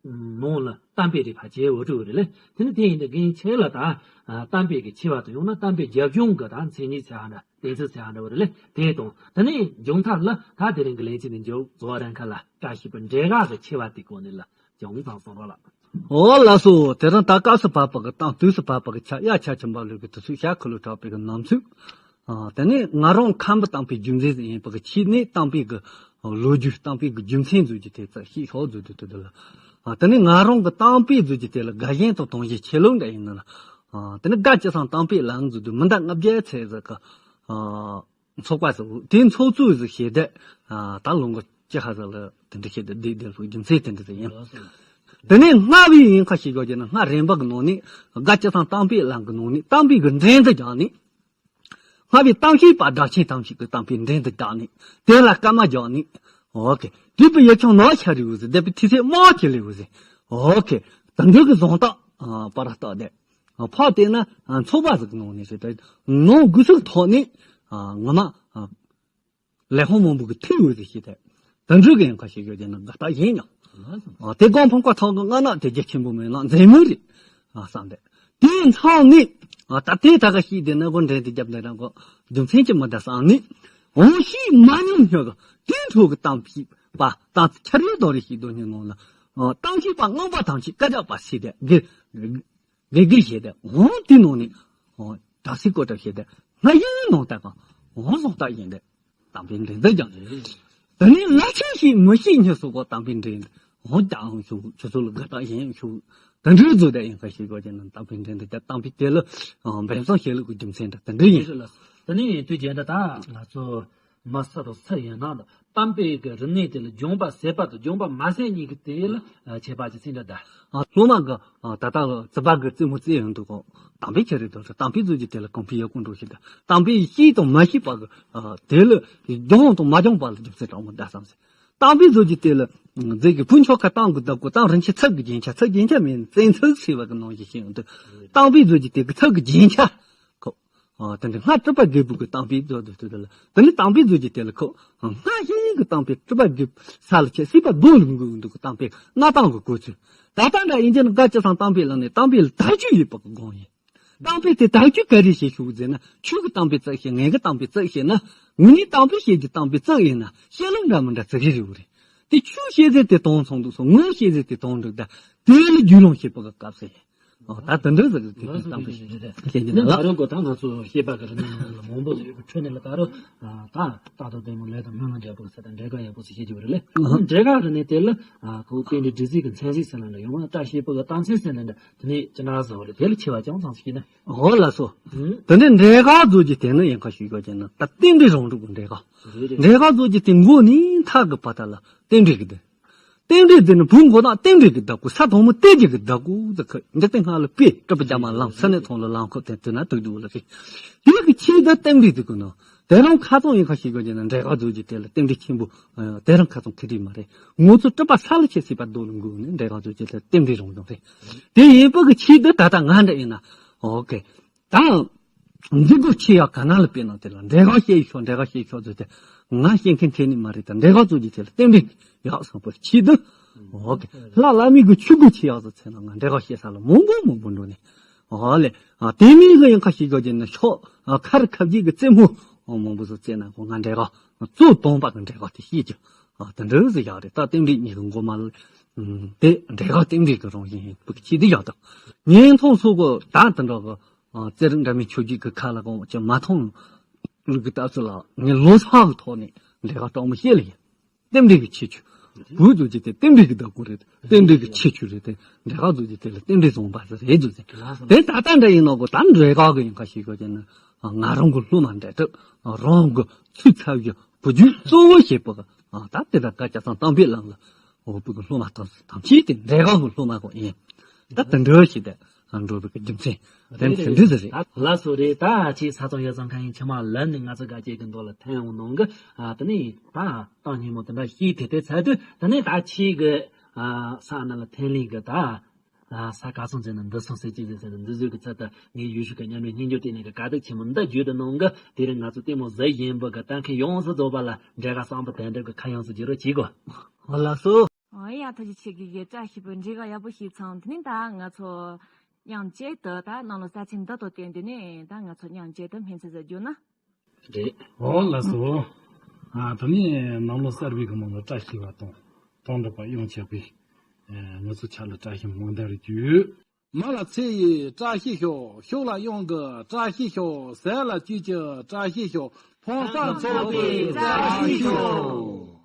ནང་ལ་གཏམ་དཔེ་རེ་ཕལ་ཆེར་འོ་འདྲ་བོ་རེད་ལེ། དེ་ནི་དེ་ཡིན་དུས་རྒན་ཁྱེད་ལ་ད་གཏམ་དཔེ་གི་ཆེ་བ་དང་ཡང་ན་གཏམ་དཔེ་རྒྱབ་ལྗོངས་གི་ད་མཚན་ཉིད་ཟེར་ཧ་འདྲ་གཏན་ཚིགས་ཟེར་ཧ་འདྲ་བོ་རེད་ལེ། དེ་དང་དེ་ནས་མཇུག་མཐར་ལ་ད་དེ་རིང་གི་ལན་ཚིག་ནི་མཇུག་རྫོགས་རན་ཁ་ལ་བཀྲ་ཤིས་པའི་འབྲས་ག་གི་ཆེ་བ་དེ་སྐོར་ནས་ལ་ཅུང་ཙམ་གསུང་རོགས་ལ། འོ་ལགས་སོ། དེ་རིང་ད་སྐབས་སུ་བབས་པ་གི་གཏམ་དུས་སུ་བབས་པ་གི་ཆ་གཡའ་ཆ་ཆེན་པ་ལོས་གི་དུས་ཚོད་ཤ་ཁུ་ལུ་དྲག་པའི་གི་ནམ་ཚོད། ཨ་དེ་ནས་ང་རང་ཁམས་པ་གཏམ་དཔེ་རྒྱུ་མཚན་ཟིག་ཡིན་པ་གི་ཆེད་ནས་གཏམ་དཔེ་གི་ལོ་རྒྱུས་གཏམ་དཔེ་གི་རྒྱུ་མཚན་བཟོ་རྒྱུ་དེ་ཚོ་ཤེས་ཤོག་བཟོ་དུས་དུ་དུ་ལ། ཨ་དེ་ནས་ང་རང་གི་གཏམ་དཔེ་བཟོ་རྒྱུ་དེ་ལ་དགའ་ཞེན་དང་དུང་ཞེན་ཆེ་ལོས་འདྲ་ཡིན་ན་ལ། ཨ་དེ་ནས་དགའ་ཅི་སང་གཏམ་དཔེ་ལ་བཟོ་དུས་མི་འདྲ་ལྔ་བརྒྱ་ཚེ་ཟིག་གི་ཨ་ཚོགས་པ་ཟིག་དེ་ཚོགས་གཙོ་ཟིག་བྱས་ཏེ། ཨ་ད་ལོ་ངོ་བཅུ་ཧ་ཟིག་ལ་དེ་འདྲ་བྱས་ཏེ་བསྡད་བསྡད་སོ་རྒྱུ་མཚན་དེ་འདྲ་ཟིག་ཡིན། དེ་ནས་སྔ་བའི་ཡིན་ཁ་ཤས་ཀྱི་ན་སྔ་རིམ་པ་གི་ནང་ནས་དགའ་ཅི་སང་གཏམ་དཔེ་ལ་གི་ནང་ནས་གཏམ་དཔེ་གི་འགྲན་དུ་སྦྱངས་ནས། སྔ་བའི་གཏམ་བཤད་པ་སྒྲ་ཆེན་ཐམས་ཅད་ཀྱི་གཏམ་དཔེ་འགྲན་དུ་བཏང་ནས་དེ་ལ་སྐར་མ་བརྒྱབ་ནས། འོ་ཀེ། དུས་པའི་ཡུལ་ཆུང་ནོར་ཆ་རེ་འུ་ཟེར། འདས་པའི་དུས་ཚོད་དམག་ཆེ་ལེ་འུ་ཟེར། འོ་ཀེ། དུད་འགྲོ་གི་གཟེངས་རྟགས་པར་བཏགས་ཏེ། ཕར་བལྟས་ན་ཚོགས་པ་ཟིག་གི་ནང་ནས་ཟེར་ཏེ་ནང་དགོས་ཚུལ་ཐོག་ནས་ངོ་མ་ལས་ཁུངས་མང་པོ་གི་ཐུག་འུ་ཟེར་ཞེས་ཏེ། དུད་འགྲོ་གི་ཡང་ཁ་ཤས་ཡོད་ཀྱང་ན་དགའ་རྟགས་ཡིན་ཡང་། དེ་སྒང་ཕམ་ཁ་ཐོག་གི་སྔ་ན་དེ་རྒྱ་ཆེན་པོ་མེད་ན་མཛེས་མོ་རེད། ཨ་བསམ་པས། དེའི་མཚམས་ནས་ཨ་ད་ལྟའི་ད་ག་ཞིག་དེ་ན་གོ་འདྲེན་དེ་རྒྱབ་ནས་རང་གོ་རྒྱུ་མཚན་གྱི་མི་འདྲ་བསམ་ནས། འོང་ཤིག་མ་ཉམས་སྨྱོ་གི་དེའི་འཕྲོ་གི་གཏམ་བཤད་པ་གཏམ་ཚིག་ཆ་རེ་རྡོ་རེ་ཞིག་རྡོ་སྙིང་ནང་ལ་ཨ་གཏམ་བཤད་པ་རྔོན་པ་ཐམས་ཅད་སྐད་རྒྱག་པ་སྲིད་དེ་དགེ་དགེ་དགེ་བྱས་ཏེ་འོང་དེ་ནང་ནས་ཨ་དག་སྲིད་བཀོད་གྲབས་བྱས་ཏེ་སྔ་ཡིན་ནང་ལྟ་ག་འོང་སོང་ལྟ་ཡིན་ཏེ། གཏམ་དཔེ་འགྲན་ཟླ་རྒྱག་རེད། དེ་ནས་ང་ཆོས་ཤིག་མི་ཤེས་སྙིང་སུ་གོ་གཏམ་དཔེ་འགྲན་འོང་རྒྱག་འོང་ཤོག་ཁྱོད་ཚོ་ལ་དགའ་རྟགས་ཡིན་ཤོག་དེ་འདྲའི་བཟོ་དེ་ཡིན་ཁ་ཤས་གོ་ཅན་ན་གཏམ་དཔེ་འགྲན་ཟླ་རྒྱག་གཏམ་དཔེ་དེ་ལ་འབེབས་སོང་ཤེས་ལུགས་ཀྱི་རྒྱུ་མཚན་འདྲ་དེ་འདྲ་ཡིན། དེ་ནས་ཡིན་དུས་རྒྱན་འདྲ་ད་ང་ཚོ་མ་ས་དང་ས་ཡིན་ན་ད་གཏམ་དཔེ་གི་རིག་གནས་དེ་ལ་སྦྱོང་པ་ཟད་པ་དང་སྦྱོང་པ་མ་ཟད་གཉིས་ཀྱི་དེ་ལ་ཁྱད་པར་ཅི་ཚིག་འདྲ་ད། སློབ་མ་གི་ད་ལྟ་རྩིས་པ་གི་རྩེད་མོ་རྩེ་ཡོང་དུས་གོ་གཏམ་དཔེ་ཁྱེར་རེ་དོ་གཏམ་དཔེ་བཟོ་རྒྱུ་དེ་ལ་གོང་འཕེལ་ཡག་པོ་འགྲོ་ཞིག་ད་གཏམ་དཔེ་ཤེས་དང་མ་ཤེས་པ་གི་དེ་ལ་སྦྱོང་དང་མ་སྦྱོང་པ་ལ་རྒྱུ་མཚན་དྲང་མོ་འདྲ་བསམ་ཟེར། གཏམ་དཔེ་བཟོ་རྒྱུ་དེ་ལ་མཛད་ཀྱི་བུ་མཆོག་ཁ་གཏམ་གྱི་བདག་པོ། གཏམ་རིན་ཆེན་ཚིག་གི་རྒྱན་ཆ། ཚིག་རྒྱན་ཆ་མེད་ན་བཙན་ཚིག་ཟེར་བ་གི་ནང་བཞིན་ཞིག་འདུག་གཏམ་དཔེ་བཟོ་རྒྱུ་དེ་གི་ཚིག་གི་རྒྱན་ཆ་ཁོ། ཨ། དེ་འདྲ་སྔར་སྤྲུལ་པ་དགེ་བུ་གི་གཏམ་དཔེ་བཟོ་འདུག་དེ་ལ། དེ་ནི་གཏམ་དཔེ་བཟོ་རྒྱུ་དེ་ལ་ཁོ། སྔར་ཤེས་ཡོན་གྱི་གཏམ་དཔེ། སྤྲུལ་པ་དགེ་བུ། ས་ལ་ཆེ་སྲིད་པ་རྡོ་ལ་འགུལ་འདུག་གི་གཏམ་དཔེ་གནའ་གཏམ་གྱི་གོ་ཚུལ། ད་ལྟ་འདྲ་ཡིན་རྒྱུ་ན་དགའ་ཅི་སང་གཏམ་དཔེ་ལ་ནི་གཏམ་དཔེ་ལ་དར་རྒྱས་ཡོད་པ་གི་སྒང་ཡིན། གཏམ་དཔེ་དེ་དར་རྒྱས་ག་རེ་བྱེད་ཤུགས་ཟེར་ན། ཁྱོད་ཀྱི་གཏམ་དཔེ་བཙུགས་ཤེས། ངེད་ཀྱི་གཏམ་དཔེ་བཙུགས་ཤེས་ན། ངེད་གཉིས་གཏམ་དཔེ་བཤད་རྒྱུ་གཏམ་དཔེ་བཙུགས་ཡིན་ན། བཤད་ལུགས་འདྲ་མི་འདྲ་ཙི་གེ་རེད་བ་རེད། དེ་ཁྱོད་བཤད་ཚད་དེ་དོན་ཚང་འདུག་སོང་། ངོས་བཤད་ཚད་དེ་དོན་འགྲིག་ད་དེ་ལ་རྒྱུས་ལོན་བྱེད་པ་གི་སྐབས་སུ་ཡིན། ཨོ། ད་དེ་འདྲ་ཟེར་གི་དེ་དེ་གཏམ་དཔེ་བཤད་རྒྱུ་ནི་ད་ལ། ད་རུང་གོ་ད་ང་ཚོ་བཤད་པ་གི་རིག་གནས་ནང་ལ་མང་པོ་ཟེར་གི་ཁྲོད་ནས་ལ། ད་རུང་ད་ལྟ་དང་ལྡན་མོ་ལས་དང་སྨོན་ལམ་རྒྱག་པ་གི་ས་དང་འབྲས་དཀར་ཡག་པོ་ཟེར་བཤད་རྒྱུ་བ་རེད་ལེ། འབྲས་དཀར་རེད་ནས་དེ་ལ་ཁོ་རྟེན་འབྲེལ་སྒྲིག་གཟིགས་ཀྱི་མཚན་གཟིགས་ཟེར་ན་འདྲ། ཡང་ན་བཀྲ་ཤིས་པ་གི་རྟགས་མཚན་ཟེར་ན་འདྲ། དེ་ནས་ཅི་འདྲ་བཟོ་བ་རེད། དེ་ལ་ཆེ་བ་ཅུང་ཙམ་ཞིག་ན། འོ་ལགས་སོ། ཨུ། དེ་ནས་འབྲས་དཀར་བཟོ་རྒྱུ་དེ་ནི་ཡིན་ཁ་ཞིག་ཡོད་ཀྱི་ན། ད་རྟེན་འབྲེལ་རང་གྲུབ་ཀྱི་འབྲས་དཀར། རེད་རེད། འབྲས་དཀར་བཟོ་རྒྱུ་དེ་མགོ་ནས་མཐའ་གི་བར་དག་ལ་རྟེན་འབྲེལ་གྱི་དེ། རྟེན་འབྲེལ་དེ་ནི་བུ་མགོ་ནག་རྟེན་འབྲེལ་གྱི་བདག་པོ། ས་དང་པོ་རྟེན་འབྲེལ་གྱི་བདག་པོ་ཟེར་ཁ། འདི་སྟེང་སྔ་ལ་དཔེ་སྤྲུལ་པ་རྒྱ་མ་ལམ་ས་ནས་ཐོན་ལ་ལམ་ཁོ་དེ་དུས་ན་དུག་དུག་ལ་རེད། དེ་གི་ཆེད་དུ་རྟེན་འབྲེལ་དེ་གི་ནང་དེ་རང་ཁ་ཚང་ཡིན་ཁ་ཞིག་ཡོད་ཀྱི་ན། འབྲས་དཀར་བཟོ་རྒྱུ་དེ་ལ་རྟེན་འབྲེལ་ཆེན་པོ། ཨ། དེ་རང་ཁ་ཚང་ཁེ་དྲིས་མ་རེད། ང་ཚོ་སྤྲུལ་པ་ས་ལ་ཆེ་སྲིད་པ་རྡོ་ལ་འགུལ་ནས་འབྲས་དཀར་བཟོ་རྒྱུ་དེ་ལ་རྟེན་འབྲེལ་རང་བྱུང་རེད། དེ་ཡིན་པ་གི་ཆེད་དུ་ད་ལྟ་ང་འདྲ་ཡིན་ན། ཨོ་ཀེ། ད་མཛེས་སྡུག་ཆེ་ཡག་ག་ན་ལ་དཔེར་ན་དེ་ལ་འབྲས་དཀར་བཤད་ཤོག་འབྲས་དཀར་བཤད་ཤོག་ཟེར་ཏེ། ང་བཤད་མཁན་ཁེ་ནི་མ་རེད། ད་འབྲས་དཀར་བཟོ་རྒྱུ་དེ་ལ་རྟེན་འབྲེལ་ཡག་བཟང་པོ་ཆེད་དུ། འོ་ཀེ། ལྷ་བླ་མའི་གི་ཆོས་གོས་ཆེ་ཡག་ཟེར་ཚེ་ན་ང་འབྲས་དཀར་བཤད་ས་ལ་མང་པོ་མང་པོ་འགྲོ་ནས། འོ་ལེ། ཨ། དེ་མིན་གི་ཡང་ཁ་ཞིག་གོ་རྒྱུ་ན་ཤོག་ཨ། ཁ་རི་ཁ་བརྒྱད་གི་རྩེད་མོ་མང་པོ་ཟེར་རྩེ་ན་གོ། ང་འབྲས་དཀར་གཙོ་དོན་པ་གི་འབྲས་དཀར་དེ་བཤད་རྒྱུ། ཨ། དེ་འདྲ་ཟེར་ཡག་རེད། ད་རྟེན་འབྲེལ་གཉིས་གི་མགོ་མ་ལ། ཨུམ། དེ་འབྲས་དཀར་རྟེན་འབྲེལ་གི་རང་བཞིན་ཡིན་པའི་ཆེད་དུ་ཡག་དང་། བརྙན་ཐུང་སོགས་གི་ད་དེ་འདྲ་གི། ཨ། རྩེད་རིགས་འདྲ་མིན་ཆོས་བརྒྱུད་ཀྱི་ཁ་ལ་གང་ཅི་མ་མཐོང་ལུགས་ཀྱི་ལྟ་ཚུལ་ལ་ངས་ལོ་ཚགས་ཀྱི་ཐོག་ནས་འབྲས་དཀར་སྤྲང་མོ་བཤད་ལ་ཡིན། རྟེན་འབྲེལ་གྱི་ཁྱད་ཆོས། བུ་བཟོ་རྒྱུ་དེ་རྟེན་འབྲེལ་གྱི་བདག་པོ་རེད། རྟེན་འབྲེལ་གྱི་ཁྱད་ཆོས་རེད་དེ། འབྲས་དཀར་བཟོ་རྒྱུ་དེ་ལ་རྟེན་འབྲེལ་བཟང་པ་ཟེར་རེད་བཟོ་ཟེར། དེ་ད་ལྟ་འདྲ་ཡིན་ནོ་གོ། ད་འབྲས་དཀར་གི་ཡིན་ཁ་ཞིག་གོ་ཅེ་ན། ང་རང་གི་སློབ་མ་འབྲས་དཀར་རང་གི་ཚུལ་ཚ་བའི་བུ་རྒྱུད་གཙོ་བོ་བྱེད་པ་གི། ད་དེ་ལ་དཀར་ཆ་ཚང་གཏམ་དཔེ་ལམ་ལ། འོ། བོད་ཀྱི་སློབ་མ་དང་ཐམས་ཅད་དེ་འབྲས་དཀར་གྱི་སློབ་མ་གོ་ཡིན། ད་དེ་འདྲ་ཞིག་དེ་འགྲོ་བའི་རྒྱུ་མཚན་དེ་རེད་དེ་འདྲ་ཟིག་རེད། ད་ལགས་སོ་རེད། ད་ཁྱེད་ས་ཚོགས་ཡོད་ཙང་ཁ་ཡིན་ཕྱི་མ་ལ་ནི་ང་ཚོ་དགའ་སྐྱིད་ཀྱི་མདོ་ལ་ཐོན་འོང་ནང་གི། ཨ། དེ་ནས་ད་གཏམ་སྙན་མོ་དེ་འདྲ་ཞིག་དེ་དེ་ཚར་དུས། དེ་ནས་ད་ཁྱེད་ཀྱི། ཨ། ས་ནང་ལ་ཐོན་ལེ་གི་ད། ཨ། ས་ག་ཚོད་ཟེར་ན་འདི་སོང་ཟེར་གྱི་ཟེར་ཟེར་ན་འདི་ཟོས་ཀྱི་ཚད་ད་ངའི་ཡུལ་ཤུལ་གྱི་མཉམ་འབྲེལ་སྙན་བརྒྱུད་ལྟེ་གནས་ཀྱི་དཀའ་སྡུག་ཆེན་མོ་འདི་བརྒྱུད་དུ་གནང་གི། དེ་རིང་ང་ཚོ་ལྟད་མོ་གཟིགས་བཞིན་པ་གི་ལྟ་མཁན་ཡོངས་སུ་རྫོགས་པ་ལ་འབྲས་དཀར་བསམ་པ་དོན་འགྲུབ་ཀྱི་ཁ་ཡོངས་སུ་བསྒྱུར་རོགས་བྱེད་དགོས། ཨོ་ལགས་སོ། ཨོ་ཡ། ཐུགས་རྗེ་ཆེ། གི་གི་བཀྲ་ཤིས་པའི་འབྲས་དཀར་ཡག་པོ་ཞིག་ཚང་། དེ་ནས་ད་ང་ཚོ་མཉམ་གཅིག་ཏུ་ད་གནམ་ལོ་གསར་ཚེས་འདི་དང་བསྟུན་དེ་ནས་ད་ང་ཚོ་མཉམ་གཅིག་ཏུ་སྨོན་ཚིག་ཟེར་རྒྱུ་ན། རེད། ཨོ་ལགས་སོ། ཨ། དེ་ནས་གནམ་ལོ་གསར་པའི་གི་ནང་ལ་བཀྲ་ཤིས་པ་དང་དོན་འགྲུབ་པ་ཡོང་ཆོག་པའི། ཨ། ང་ཚོ་ཆ་ལ་བཀྲ་ཤིས་སྨོན་འདུན་རེ་ཞུ། མ་ལ་ཚེ་ཡི་བཀྲ་ཤིས་ཤོག་ཤོག་ལ་གཡང་གི་བཀྲ་ཤིས་ཤོག་ཟས་ལ་བཅུད་ཀྱི་བཀྲ་ཤིས་ཤོག་ཕོ་གསར་ཚོགས་པའི་བཀྲ་ཤིས་ཤོག